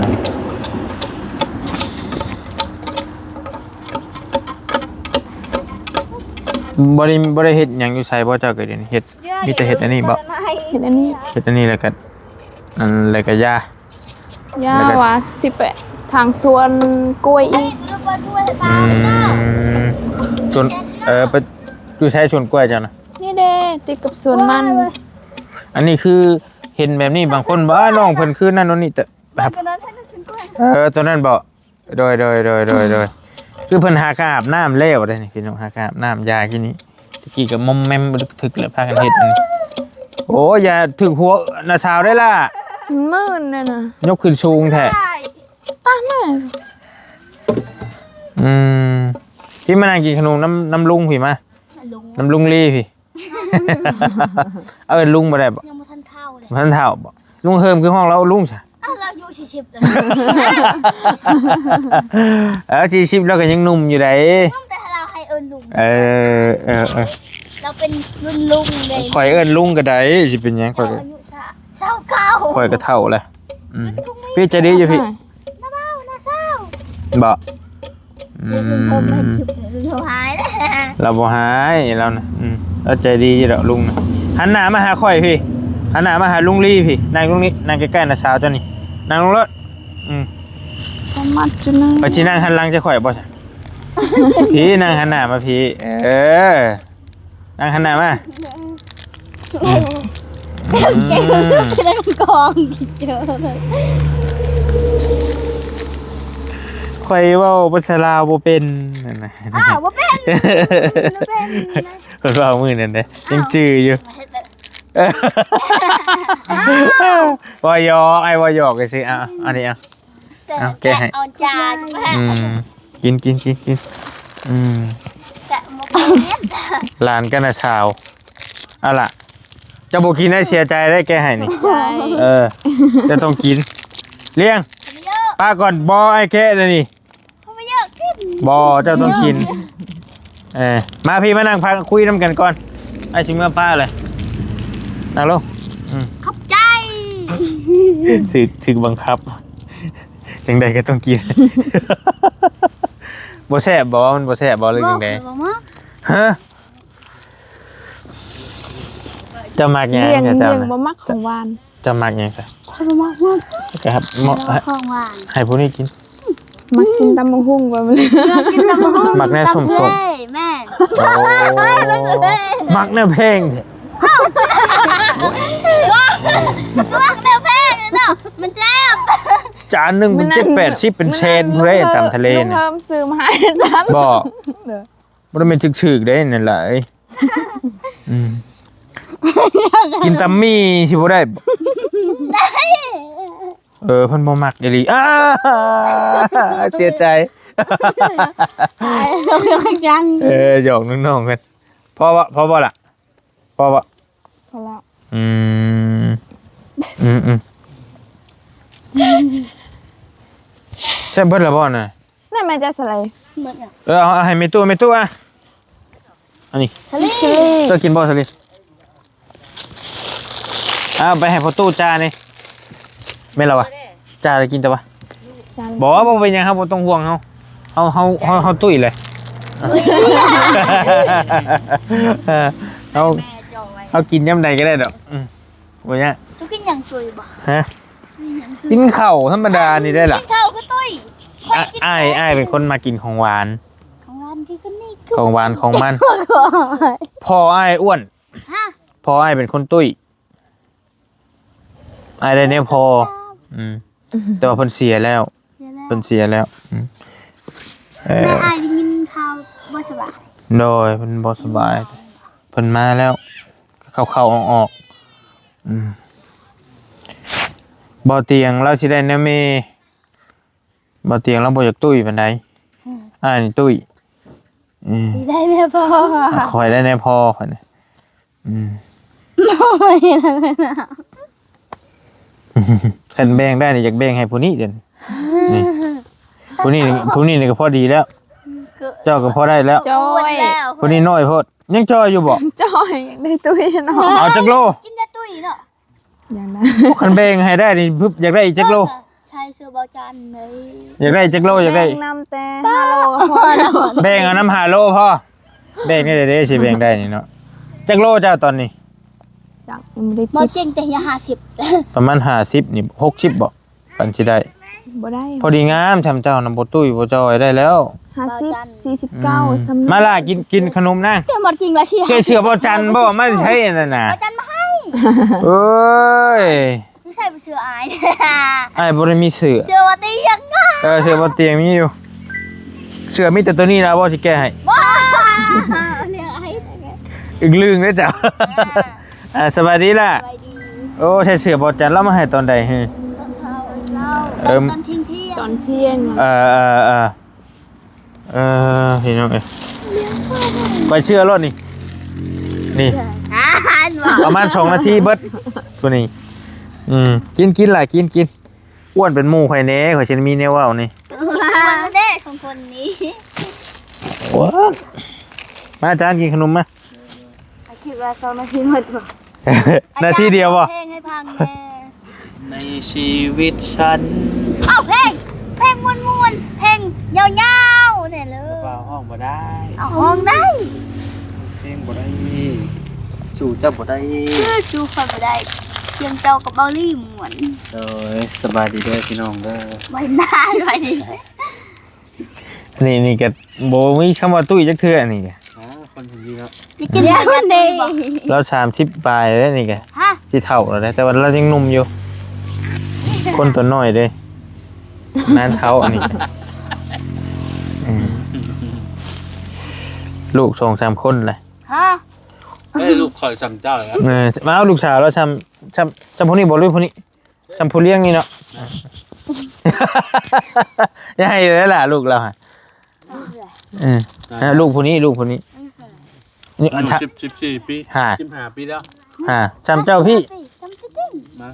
ບໍ່ໄດ້ ບໍ່ໄດ້ເຮັດຫຍັງຢູ່ໃສບໍ່ເຈົ້າ ກໍດຽວນີ້ເຮັດ ມີແຕ່ເຮັດອັນນີ້ບໍ່ ເຮັດອັນນີ້ ເຮັດອັນນີ້ແລ້ວກໍ ອັນ ແລ້ວກໍຢາ ຢາ ແລ້ວກໍ ວ່າຊິໄປທາງສວນກ້ວຍອີກ ອືມ ສວນ ເອີ ໄປຢູ່ໃສສວນກ້ວຍເຈົ້ານະ ນີ້ເດ້ ຕິດກັບສວນມັນ ອັນນີ້ຄືເຫັນແບບນີ້ ບາງຄົນວ່າ ນ້ອງເພິ່ນຄືນັ້ນໂນ່ນນີ້ ແຕ່ ເອີ ຕົວນັ້ນບໍ່ ໂດຍ ໂດຍ ໂດຍ ໂດຍ ໂດຍ ຄືເພິ່ນຫາກະອາບນ້ຳແລ້ວເດ້ນີ້ພີ່ນ້ອງ ຫາກະອາບນ້ຳ ຢາກິນນີ້ ຕະກີ້ກໍມົມແມັມ ຖືກແລ້ວ ພາກັນເຮັດອັນນີ້ ໂອ້ ຢ່າຖືກຫົວນ້າສາວໄດ້ລະ ມັນມື່ນນັ້ນນະ ຍົກຂຶ້ນສູງແທ້ ຕາມມາ ອືມ ທີ່ມານັ່ງກິນຂະໜົມນຳ ນຳລຸງພີ້ມາ ລຸງ ນຳລຸງລີພີ້. ເອີ້ນລຸງບໍ່ໄດ້ບໍ່? ຍັງບໍ່ທັນເຖົ້າເລີຍ ບໍ່ທັນເຖົ້າບໍ່? ລຸງເຮີມຄືຮ້ອງລາວລຸງຊະ? ອ້າວ ລາວອາຍຸສີ່ສິບແລ້ວ ເອີ ສີ່ສິບລາວກໍຍັງໜຸ່ມຢູ່ໃດ໋ ແຕ່ລາວໃຫ້ເອີ້ນລຸງ ເອີ ເອີ ເອີ ລາວເປັນລຸ້ນລຸງເດ້ ຂ້ອຍເອີ້ນລຸງກໍໄດ້ ຊິເປັນຫຍັງ ຂ້ອຍກໍອາຍຸຊາວ ຊາວເກົ້າ ຂ້ອຍກໍເຖົ້າແລ້ວ ອືມ ພີ່ໃຈດີຢູ່ພີ້ ນ້າບ່າວ ນ້າສາວ ບໍ່? ອືມ ລາວບໍ່ຮ້າຍລາວນະ ອືມ ລາວໃຈດີຢູ່ດອກລຸງນະ ຫັນໜ້າມາຫາຂ້ອຍພີ້ ຫັນໜ້າມາຫາລຸງລີພີ້ ນັ່ງລົງນີ້ ນັ່ງໃກ້ໆນ້າສາວເຈົ້ານີ້ ນັ່ງລົງໂລດ ອືມ ປະມາດຈຸນະ ໄປຊິນັ່ງຫັນຫຼັງໃສ່ຂ້ອຍບໍ່ຊະ ພີ້ ນັ່ງຫັນໜ້າມາພີ້ ເອີ ນັ່ງຫັນໜ້າມາ ອືມ ອືມ ນັ່ງກອງ ຂ້ອຍເວົ້າພາສາລາວບໍ່ເປັນ ນັ້ນນະ ອ້າວ ບໍ່ເປັນ ບໍ່ເປັນ ເພິ່ນເວົ້າມື້ນັ້ນເດ້ ຍັງຈື່ຢູ່ ເຮັດແບບ ເວົ້າຫຍອກ ອ້າຍເວົ້າຫຍອກຊື່ໆ. ອ່ະ ອັນນີ້ອ່ະ ແຕ່ ເອົາແກະໃຫ້ ແກະເອົາຈານ ອືມ ກິນ ກິນ ກິນ ກິນ ອືມ ແກະບໍ່ເປັນ ຫຼານກັນນະສາວ. ເອົາລະ ເຈົ້າບໍ່ກິນໄດ້ເສຍໃຈໄດ້ແກະໃຫ້ນີ້ ໃຊ່ ເອີ ເຈົ້າຕ້ອງກິນ ລ້ຽງ ປະກ່ອນ ບໍ່ ອ້າຍແກະແລ້ວນີ້ ບໍ່ ເຈົ້າຕ້ອງກິນ ເອີ ມາພີ້ມານັ່ງພັກຄຸຍນຳກັນກ່ອນ ອ້າຍຊິເມືອປະເລີຍ ນັ່ງລົງ ອືມ ຂອບໃຈ ຖືກ ຖືກບັງຄັບ ຈັ່ງໃດກໍຕ້ອງກິນ ບໍ່ແຊບບໍ່ ມັນບໍ່ແຊບບໍ່ ຫຼືຈັ່ງໃດ ບໍ່ ບໍ່ມັກ ຮະ ເຈົ້າມັກຫຍັງ ລ້ຽງ ເຈົ້າ ລ້ຽງບໍ່ມັກຂອງຫວານ ເຈົ້າມັກຫຍັງຊະ ຂ້ອຍບໍ່ມັກມັນ ຄັບ ເໝາະ ຂອງຫວານ ໃຫ້ຜູ້ນີ້ກິນ ມັກກິນຕຳບັກຫຸ່ງກວ່າມັນ ມັກກິນຕຳບັກຫຸ່ງ ມັກແນວສົ້ມໆ ຕຳເພ ແມ່ນ ໂອ້ ມັກແນວແພງແທ້ ມັກແນວແພງເນາະ ມັນແຊບ ຈານໜຶ່ງເປັນເຈັດແປດສິບເປັນແສນພຸ້ນເດ້ ຕຳທະເລນະ ລຸງເຮີມຊື້ມາໃຫ້ຕຳ ບໍ່ ບໍ່ໄດ້ແມ່ນຖືກໆເດ້ນັ້ນຫຼາຍ ອືມ ກິນຕຳໝີ່ຊິບໍ່ໄດ້ ໄດ້ ເອີ ເພິ່ນບໍ່ມັກອີ່ຫຼີ ອ້າ ເສຍໃຈ ຕາຍແລ້ວ ຈັງ ເອີ ຫຍອກນ້ອງໆກັນ ພໍບໍ່ ພໍບໍ່ລະ ພໍບໍ່ ພໍແລ້ວ ອືມ ອືມໆ ແຊບເບິດລະບໍ່ນະ ນັ້ນແມ່ນຈະສະໄລ ເບິດແລ້ວ ເອີ ເອົາ ເອົາໃຫ້ແມ່ຕູ້ ແມ່ຕູ້ ອ່ະ ອັນນີ້ ສາລີ ເຈົ້າກິນບໍ່ສາລີ ເອົາໄປໃຫ້ພໍ່ຕູ້ຈ່ານີ້ ແມ່ນລະວະ ຈ່າໄດ້ກິນແຕ່ວ່າ ບໍ່ ບໍ່ເປັນຫຍັງ ເຮົາບໍ່ຕ້ອງຫ່ວງ ເຮົາ ເຮົາ ເຮົາ ເຮົາຕຸ້ຍເລີຍ ເຮົາ ເຮົາກິນຍາມໃດກໍໄດ້ດອກ ອືມ ບໍ່ຍາກ ເຈົ້າກິນຫຍັງຕຸ້ຍບໍ່ ຮະ ກິນຫຍັງຕຸ້ຍ ກິນເຂົ້າທຳມະດານີ້ໄດ້ລະ ກິນເຂົ້າຄືຕຸ້ຍ ຂ້ອຍກິນ ອ້າຍ ອ້າຍເປັນຄົນມັກກິນຂອງຫວານ ຂອງຫວານຄືຄົນນີ້ ຂອງຫວານຂອງມັນ ພໍ່ອ້າຍອ້ວນ ຮະ ພໍ່ອ້າຍເປັນຄົນຕຸ້ຍ ອ້າຍໄດ້ແນວພໍ່ ອືມ ແຕ່ວ່າເພິ່ນເສຍແລ້ວ ເສຍແລ້ວ ເພິ່ນເສຍແລ້ວ ອືມ ເອີ ແມ່ອ້າຍໄດ້ຍິນຂ່າວບໍ່ສະບາຍ ໂດຍ ເພິ່ນບໍ່ສະບາຍ ເພິ່ນມາແລ້ວ ເຂົ້າໆອອກໆ ອືມ ບໍ່ຕຽງລາວຊິໄດ້ແນວແມ່ ບໍ່ຕຽງລາວບໍ່ຢາກຕຸ້ຍປານໃດ ອືມ ອ້າຍນີ້ຕຸ້ຍ ອືມ ຊິໄດ້ແນວພໍ່ ຂ້ອຍໄດ້ແນວພໍ່ຂ້ອຍນີ້ ອືມ ໂອ້ຍ ຄັນແບ່ງໄດ້ນີ້ຢາກແບ່ງໃຫ້ຜູ້ນີ້ເດ້ ນີ້ ຜູ້ນີ້ ຜູ້ນີ້ນີ້ກໍພໍດີແລ້ວ ເຈົ້າກໍພໍໄດ້ແລ້ວ ໂອ້ຍ ຜູ້ນີ້ນ້ອຍໂພດ ຍັງຈ່ອຍຢູ່ບໍ່ ຈ່ອຍ ຢາກໄດ້ຕຸ້ຍເນາະ ເອົາຈັກໂລ ກິນແຕ່ຕຸ້ຍເນາະ ຢ່າງນັ້ນ ໂອ້ ຄັນແບ່ງໃຫ້ໄດ້ນີ້ ຢາກໄດ້ອີກຈັກໂລ ໃສ່ເສື້ອເບົາຈັນເລີຍ ຢາກໄດ້ຈັກໂລ ຢາກໄດ້ ແບ່ງນຳແຕ່ຫ້າໂລກໍພໍແລ້ວ ແບ່ງເອົານຳຫ້າໂລພໍ ແບ່ງນີ້ເດ້ ຊິແບ່ງໄດ້ນີ້ເນາະ ຈັກໂລເຈົ້າຕອນນີ້ ຈັກ ຍັງບໍ່ໄດ້ ບໍ່ ຕິດ ເກັ່ງແຕ່ຫ້າສິບ ປະມານຫ້າສິບນີ້ ຫົກສິບບໍ່ ປານຊິໄດ້ ບໍ່ໄດ້ ພໍດີງາມ ຊ່ຳເຈົ້ານະ ບໍ່ຕຸ້ຍບໍ່ຈ່ອຍ ໄດ້ແລ້ວ ຫ້າສິບ ສີ່ສິບເກົ້າ ອືມ ສ່ຳນັ້ນ ມາລະ ກິນ ກິນຂະໜົມນະ ແຕ່ໝົດກິນລະ ໃສ່ເສື້ອເບົາຈັນບໍ່ ມາໃຊ້ອັນນັ້ນນະ ເບົາຈັນມາໃຫ້ ເອີຍ ຢູ່ໃສເສື້ອອ້າຍ ອ້າຍບໍ່ໄດ້ມີເສື້ອ ເສື້ອບໍ່ຕຽງ ເອີ ເສື້ອບໍ່ຕຽງມີຢູ່ ເສື້ອມີແຕ່ໂຕນີ້ນະ ບໍ່ຊິແກະໃຫ້ ບໍ່ ເລື່ອງອ້າຍ ອຶກລຶງເດ້ເຈົ້າ ອ່າ ອ່າ ສະບາຍດີລະ ສະບາຍດີ ໂອ້ ໃສ່ເສື້ອເບົາຈັນລາວມາໃຫ້ຕອນໃດຫື ຕອນເຊົ້າ ຕອນເຊົ້າ ເອີ ຕອນ ຕອນທ່ຽງໆ ຕອນທ່ຽງ ເອີ ເອີ ເອີ ເອີ ພີ່ນ້ອງເອີຍ ຂ້ອຍເຊື່ອໂລດນີ້ ນີ້ ອ່າ ປະມານສອງນາທີເບິດ ຜູ້ນີ້ ອືມ ກິນ ກິນຫຼາຍ ກິນ ກິນ ອ້ວນເປັນໝູ່ຂ້ອຍແດ່ ຂ້ອຍຊິໄດ້ມີແນວເວົ້ານີ້ ອ້ວນເດ້ສອງຄົນນີ້ ໂອ້ ມາ ຈານ ກິນຂະໜົມມາ ຄິດວ່າສອງນາທີໝົດບໍ່ ນາທີດຽວບໍ່ ເອົາເພງໃຫ້ຟັງແດ່ ໃນຊີວິດສັນ ເອົາເພງ ເພງມ່ວນໆ ເພງຍາວໆ ແດ່ເລີຍ ບ່າວຮ້ອງບໍ່ໄດ້ ເອົາຮ້ອງໄດ້ ເພງບໍ່ໄດ້ ສູ້ເຈົ້າບໍ່ໄດ້ ສູ້ຂ້ອຍບໍ່ໄດ້ ສຽງເຈົ້າກັບເບົາລີມ່ວນ ໂດຍ ສະບາຍດີເດີພີ່ນ້ອງເດີ ໄວ້ໜ້າ ໄວ້ດີ ອັນນີ້ນີ້ກໍບໍ່ມີຄຳວ່າຕຸ້ຍຈັກເທື່ອ ອັນນີ້ກໍ ອໍ ຄົນຜູ້ນີ້ເນາະ ຈະກິນເລີຍ ລາວສາມສິບປາຍແລ້ວນີ້ກໍ ຮະ ຊິເຖົ້າແລ້ວເດ້ ແຕ່ວ່າລາວຍັງໜຸ່ມຢູ່ ຄົນຕົວນ້ອຍເດ້ ນານເຖົ້າອັນນີ້ກໍ ອືມ ລູກສອງສາມຄົນແຫຼະ ຮະ ເອີຍ ລູກຂ້ອຍຊ່ຳເຈົ້າແລ້ວ ເອີ ມາເອົາລູກສາວລາວຊ່ຳ ຊ່ຳ ຊ່ຳຜູ້ນີ້ບໍ່ ຫຼືຜູ້ນີ້? ຊ່ຳຜູ້ລ້ຽງນີ້ເນາະ. ຢ່າໃຫ້ເລີຍລະ ລູກລາວຫະ ເອີ ລູກຜູ້ນີ້ ລູກຜູ້ນີ້ ນີ້ ອາຍຸ ສິບ ສິບສີ່ປີ ສິບຫ້າປີແລ້ວ ຫາ ຊ່ຳເຈົ້າພີ້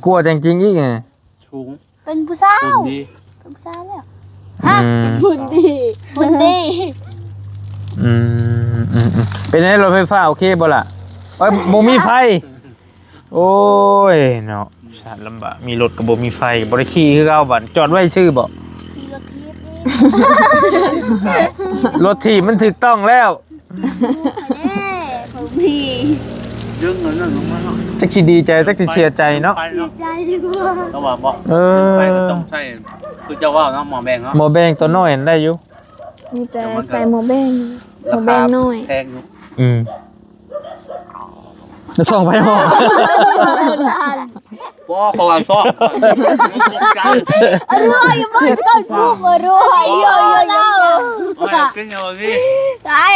ກວ່າແຕ່ງຈິງອີກ ສູງ ເປັນຜູ້ສາວ ຫຸ່ນດີ ເປັນຜູ້ສາວແລ້ວ ອືມ ຫະ ຫຸ່ນດີ ຫຸ່ນດີ ອືມ ອືມ ອືມ ເປັນໄງ ລົດໄຟຟ້າໂອເຄບໍ່ລະ? ເອີຍ ບໍ່ມີໄຟ ໂອ້ຍເນາະ ສາດລຳບາກ ມີລົດກໍບໍ່ມີໄຟ ບໍ່ໄດ້ຂີ່ຄືເກົ່າ ບາດຈອດໄວ້ຊື່ບໍ? ຂີ່ລົດຖີບນີ້ ລົດຖີບມັນຖືກຕ້ອງແລ້ວ ເດ້ ບໍ່ມີ ດຶງອັນນັ້ນລົງມາເນາະ ຈັກຊິດີໃຈ ຈັກຊິເສຍໃຈເນາະ ດີໃຈດີກວ່າ ກໍວ່າບໍ່ ເອີ ໄຟກໍຕ້ອງໃຊ້ ຄືເຈົ້າເວົ້າເນາະ ໝໍ້ແບງເນາະ ໝໍ້ແບງຕົວນ້ອຍຫັ້ນໄດ້ຢູ່ ມີແຕ່ໃສ່ໝໍ້ແບງ ໝໍ້ແບງນ້ອຍ ແພງຢູ່ ອືມ ແລ້ວສ່ອງໄຟຫ້ອງ ບໍ່ ເຂົາວ່າຊອກ ຕົກໃຈ ອັນນີ້ຢູ່ບ້ານກໍປຸກມາດ້ວຍ ເອີ ເອີ ເອີ ເອີ ກິນເອົານີ້ ຕາຍ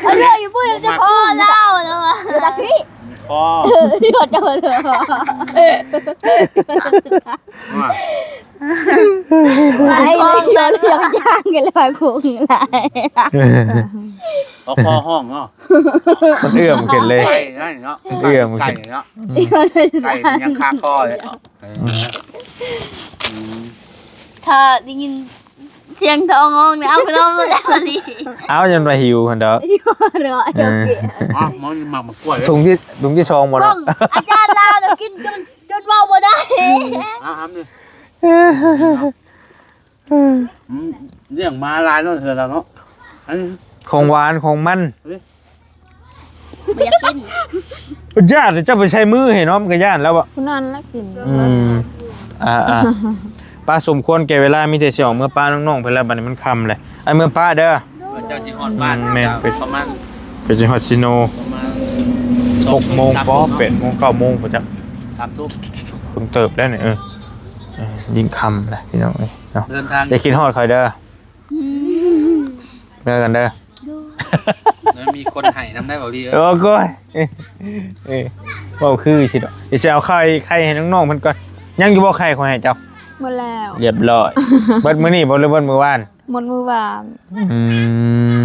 ອັນນີ້ຢູ່ບ້ານຈະພໍລາວແລ້ວວ່າ ຕາພີ້ ພໍ ເອີ ເຈົ້າ ວ່າ ໄອ້ເລື່ອງຢ່າງກັນເລີຍ ໄປພຸ້ນຫຼາຍ ເອົາຄໍຫ້ອງເນາະ ມັນເອື້ອມຂຶ້ນເລີຍ ໄກ່ໄດ້ເນາະ ເອື້ອມຂຶ້ນ ໄກ່ເນາະ ອືມ ໄກ່ມັນຍັງຄາຄໍເລີຍ ເອີ ອືມ ອືມ ຖ້າໄດ້ຍິນສຽງທ້ອງຮ້ອງນີ້ ເອົາໄປນອນບໍ່ໄດ້ລະ ເອົາ ຍັງວ່າຫິວຫັ້ນດອກ ເອີ ເອີ ເອີ ອ່ະ ມັນໝາກ ໝາກກ້ວຍ ຖົງທີ ຖົງທີສອງບໍ່ເນາະ ອາຈານລາວນະກິນຈົນ ຈົນເວົ້າບໍ່ໄດ້ ອ່ະ ຫຳນີ້ ອືມ ລ້ຽງໝາຫຼາຍເນາະ ເທື່ອລະເນາະ ອັນນີ້ ຂອງຫວານຂອງມັນ ເອີ ບໍ່ຢາກກິນ ຢ້ານ ເຈົ້າໄປໃສ່ມືໃຫ້ເນາະ ມັນກໍຢ້ານແລ້ວບໍ? ຜູ້ນັ້ນລະກິນ ອືມ ອ່າໆ ປະສົມຄວນແກ່ເວລາ ມີແຕ່ຊິອອກເມືອປະນ້ອງໆ ເພິ່ນແລ້ວ ບັດນີ້ມັນຄ່ຳແລ້ວ ໄອ້ເມືອປະເດີ ເພິ່ນເຈົ້າຊິຮອດບ້ານ ອືມ ແມ່ນ ເຈົ້າ ປະມານ ເພິ່ນຊິຮອດຊີໂນ ປະມານ ຫົກໂມງ ສາມທຸ່ມ ບໍ່ ເນາະ ແປດໂມງ ເກົ້າໂມງພຸ້ນຈັກ ສາມທຸ່ມ ເພິ່ນເຕີບແລ້ວນີ້ ເອີ ເອີ ຍິ່ງຄ່ຳແລ້ວພີ່ນ້ອງເອີຍເນາະ ເດີນທາງ ຢ່າຄິດຮອດຂ້ອຍເດີ ອືມ ເມືອກັນເດີ ແລ້ວມີຄົນໄຫ້ນຳໄດ້ບໍ່ລີເອີຍ ໂອ້ໂກຍ ເອີ ເວົ້າຄືຊິດອກ ຊິເອົາໄຂ່ ໄຂ່ໃຫ້ນ້ອງໆເພິ່ນກ່ອນ ຍັງຢູ່ບໍ່ໄຂ່ຂ້ອຍໃຫ້ເຈົ້າ? ໝົດແລ້ວ ຮຽບຮ້ອຍ ເບິດມື້ນີ້ບໍ່ ຫຼືເບິດມື້ວານ? ໝົດມື້ວານ ອື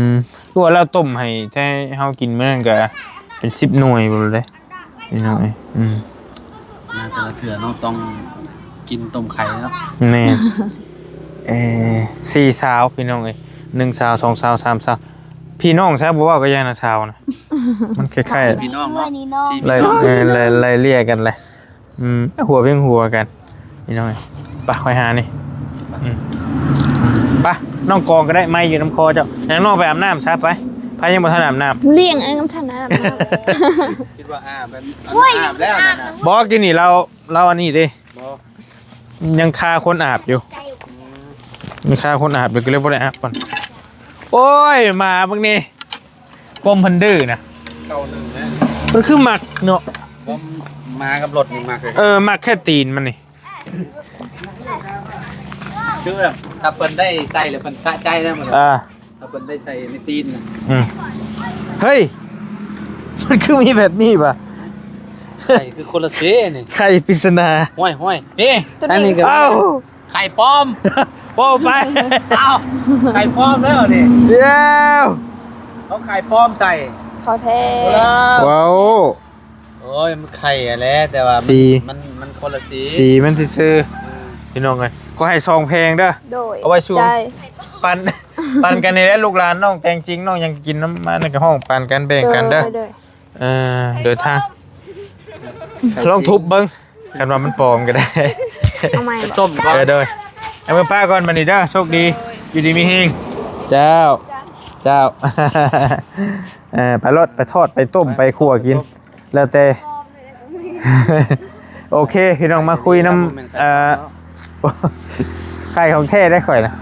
ມ ຄືວ່າລາວຕົ້ມໃຫ້ແຕ່ເຮົາກິນມື້ນັ້ນກະເປັນສິບໜ່ວຍພຸ້ນເດ້ ພີ່ນ້ອງເອີຍ ອືມ ມາແຕ່ລະເທື່ອເນາະ ຕ້ອງກິນຕົ້ມໄຂ່ເນາະ ແມ່ນ ເອີ ສີ່ສາວພີ່ນ້ອງເອີຍ ໜຶ່ງສາວ ສອງສາວ ສາມສາວ ພີ່ນ້ອງຊະ ບໍ່ເວົ້າກໍຢ່ານະ ສາວນະ ມັນຄ້າຍໆ ພີ່ນ້ອງເນາະ ສີ່ພີ່ນ້ອງ ເອີ ໄລ່ເລ່ຍກັນແຫຼະ ອືມ ຫົວເພງຫົວກັນ ພີ່ນ້ອງເອີຍ ໄປ ຂ້ອຍຫານີ້ ອືມ ໄປ ນ້ອງກອງກໍໄດ້ ໄມ້ຢູ່ນຳຄໍເຈົ້າ ໃຫ້ນ້ອງໄປອາບນ້ຳຊະ ໄປ ໃຜຍັງບໍ່ທັນອາບນ້ຳ ລ້ຽງ ເອີ ບໍ່ທັນອາບນ້ຳ ຄິດວ່າອາບ ໂອ້ຍ ອາບແລ້ວນັ້ນນະ ບໍ່ ກິນນີ້ລາວ ລາວອັນນີ້ເດ້ ບໍ່ ຍັງຄາຄົນອາບຢູ່ ອືມ ຍັງຄາຄົນອາບຢູ່ ກໍເລີຍບໍ່ໄດ້ອາບກ່ອນ ໂອ້ຍ ໝາບັກນີ້ ກົມເພິ່ນດື້ນະ ເກົ້າໜຶ່ງນະ ມັນຄືມັກເນາະ ບໍ່ ໝາກັບລົດນີ້ມັກເລີຍ ເອີ ມັກແຄ່ຕີນມັນນີ້ ຄືແບບ ຖ້າເພິ່ນໄດ້ໃສ່ແລ້ວເພິ່ນສະໃຈແລ້ວມັນ ອ່າ ຖ້າເພິ່ນໄດ້ໃສ່ໃນຕີນນະ ອືມ ເຮີ້ຍ ມັນຄືມີແບບນີ້ຫວະ ໃສ່ຄືຄົນລະເຊນີ້ ໄຂ່ປິດສະໜາ ຫ້ວຍໆ ນີ້ ອັນນີ້ກໍ ເອົ້າ ໄຂ່ປອມ ເວົ້າໄປ ເອົ້າ ໄຂ່ປອມແລ້ວນີ້ ດຽວ ເອົາໄຂ່ປອມໃສ່ ເຂົ້າແທ້ ເວົ້າ ໂອ້ຍ ມັນໄຂ່ຫັ້ນແຫຼະ ແຕ່ວ່າມັນ ສີ ມັນ ມັນຄົນລະສີ ສີມັນຊື່ໆ ອືມ ພີ່ນ້ອງເອີຍ ຂໍໃຫ້ສອງແພງເດີ ໂດຍ ເອົາໄວ້ສູ່ ໃຈ ປັນ ປັນກັນນີ້ແຫຼະ ລູກຫຼານນ້ອງແຕ່ງຈິງ ນ້ອງຍັງກິນນຳ ມານັ້ນກໍຮ້ອງປັນກັນ ແບ່ງກັນເດີ ໂດຍ ໂດຍ ເອີ ເດີນທາງ ລອງທຸບເບິ່ງ ຄັນວ່າມັນປອມກໍໄດ້ ເອົາໃໝ່ບໍ່? ຕົ້ມກ່ອນ ເອີ ໂດຍ ເອົາເມືອປ້າກ່ອນບັດນີ້ເດີ ໂຊກດີ ຢູ່ດີມີແຮງ ເຈົ້າ ເຈົ້າ ເອີ ໄປໂລດ ໄປທອດ ໄປຕົ້ມ ໄປຂົ້ວກິນ ແລ້ວແຕ່ ໂອເຄ ພີ່ນ້ອງ ມາຄຸຍນຳ ເອີ ໄຂ່ຂອງແທ້ໄດ໋ຂ້ອຍນະ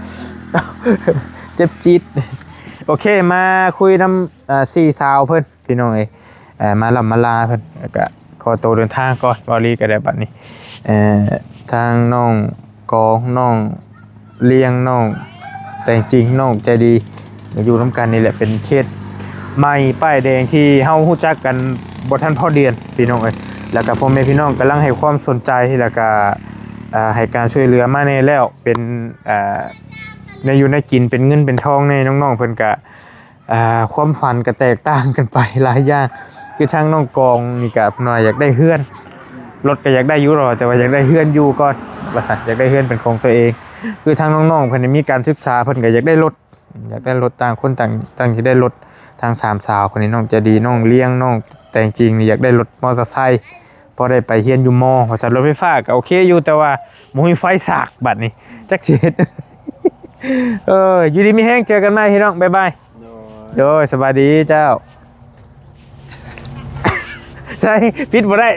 ເຈັບຈິດ ໂອເຄ ມາຄຸຍນຳ ເອີ ສີ່ສາວເພິ່ນ ພີ່ນ້ອງເອີຍ ເອີ ມາລ່ຳມາລາເພິ່ນ ແລ້ວກະຂໍໂຕເດີນທາງກ່ອນ ເວົ້າລີກໍໄດ້ບັດນີ້ ເອີ ທາງນ້ອງກອງ ນ້ອງລຽງ ນ້ອງແຕ່ງຈິງ ນ້ອງໃຈດີ ກໍຢູ່ນຳກັນນີ້ແຫຼະ ເປັນເຂດໃໝ່ປ້າຍແດງທີ່ເຮົາຮູ້ຈັກກັນ ບໍ່ທັນພໍເດືອນພີ່ນ້ອງເອີຍ. ແລ້ວກໍພໍ່ແມ່ພີ່ນ້ອງກຳລັງໃຫ້ຄວາມສົນໃຈ ແລ້ວກໍ ເອີ ໃຫ້ການຊ່ວຍເຫຼືອມາແດ່ແລ້ວ ເປັນ ເອີ ແນວຢູ່ແນວກິນ ເປັນເງິນເປັນທອງແດ່. ນ້ອງໆເພິ່ນກໍ ເອີ ຄວາມຝັນກໍແຕກຕ່າງກັນໄປຫຼາຍຢ່າງ. ຄືທາງນ້ອງກອງນີ້ກໍເພິ່ນວ່າຢາກໄດ້ເຮືອນ ລົດກໍຢາກໄດ້ຢູ່ດອກ ແຕ່ວ່າຢາກໄດ້ເຮືອນຢູ່ກ່ອນວ່າຊັ້ນ ຢາກໄດ້ເຮືອນເປັນຂອງຕົວເອງ. ຄືທາງນ້ອງໆເພິ່ນນີ້ມີການສຶກສາ ເພິ່ນກໍຢາກໄດ້ລົດ ຢາກໄດ້ລົດ ຕ່າງຄົນຕ່າງ ຕ່າງຊິໄດ້ລົດ. ທາງສາມສາວຄົນນີ້ ນ້ອງໃຈດີ ນ້ອງລ້ຽງ ນ້ອງແຕງຈິງນີ້ ຢາກໄດ້ລົດມໍເຕີໄຊ ພໍໄດ້ໄປຮຽນຢູ່ມໍວ່າຊັ້ນ. ລົດໄຟຟ້າກໍໂອເຄຢູ່ ແຕ່ວ່າບໍ່ມີໄຟສາກ ບັດນີ້ຈັກຊິເຮັດ. ເອີ ຢູ່ດີມີແຮງ ເຈີກັນໃໝ່ພີ່ນ້ອງ ບາຍບາຍ. ໂດຍ ໂດຍ ສະບາຍດີເຈົ້າ. ໃຊ່ ປິດບໍ່ໄດ້.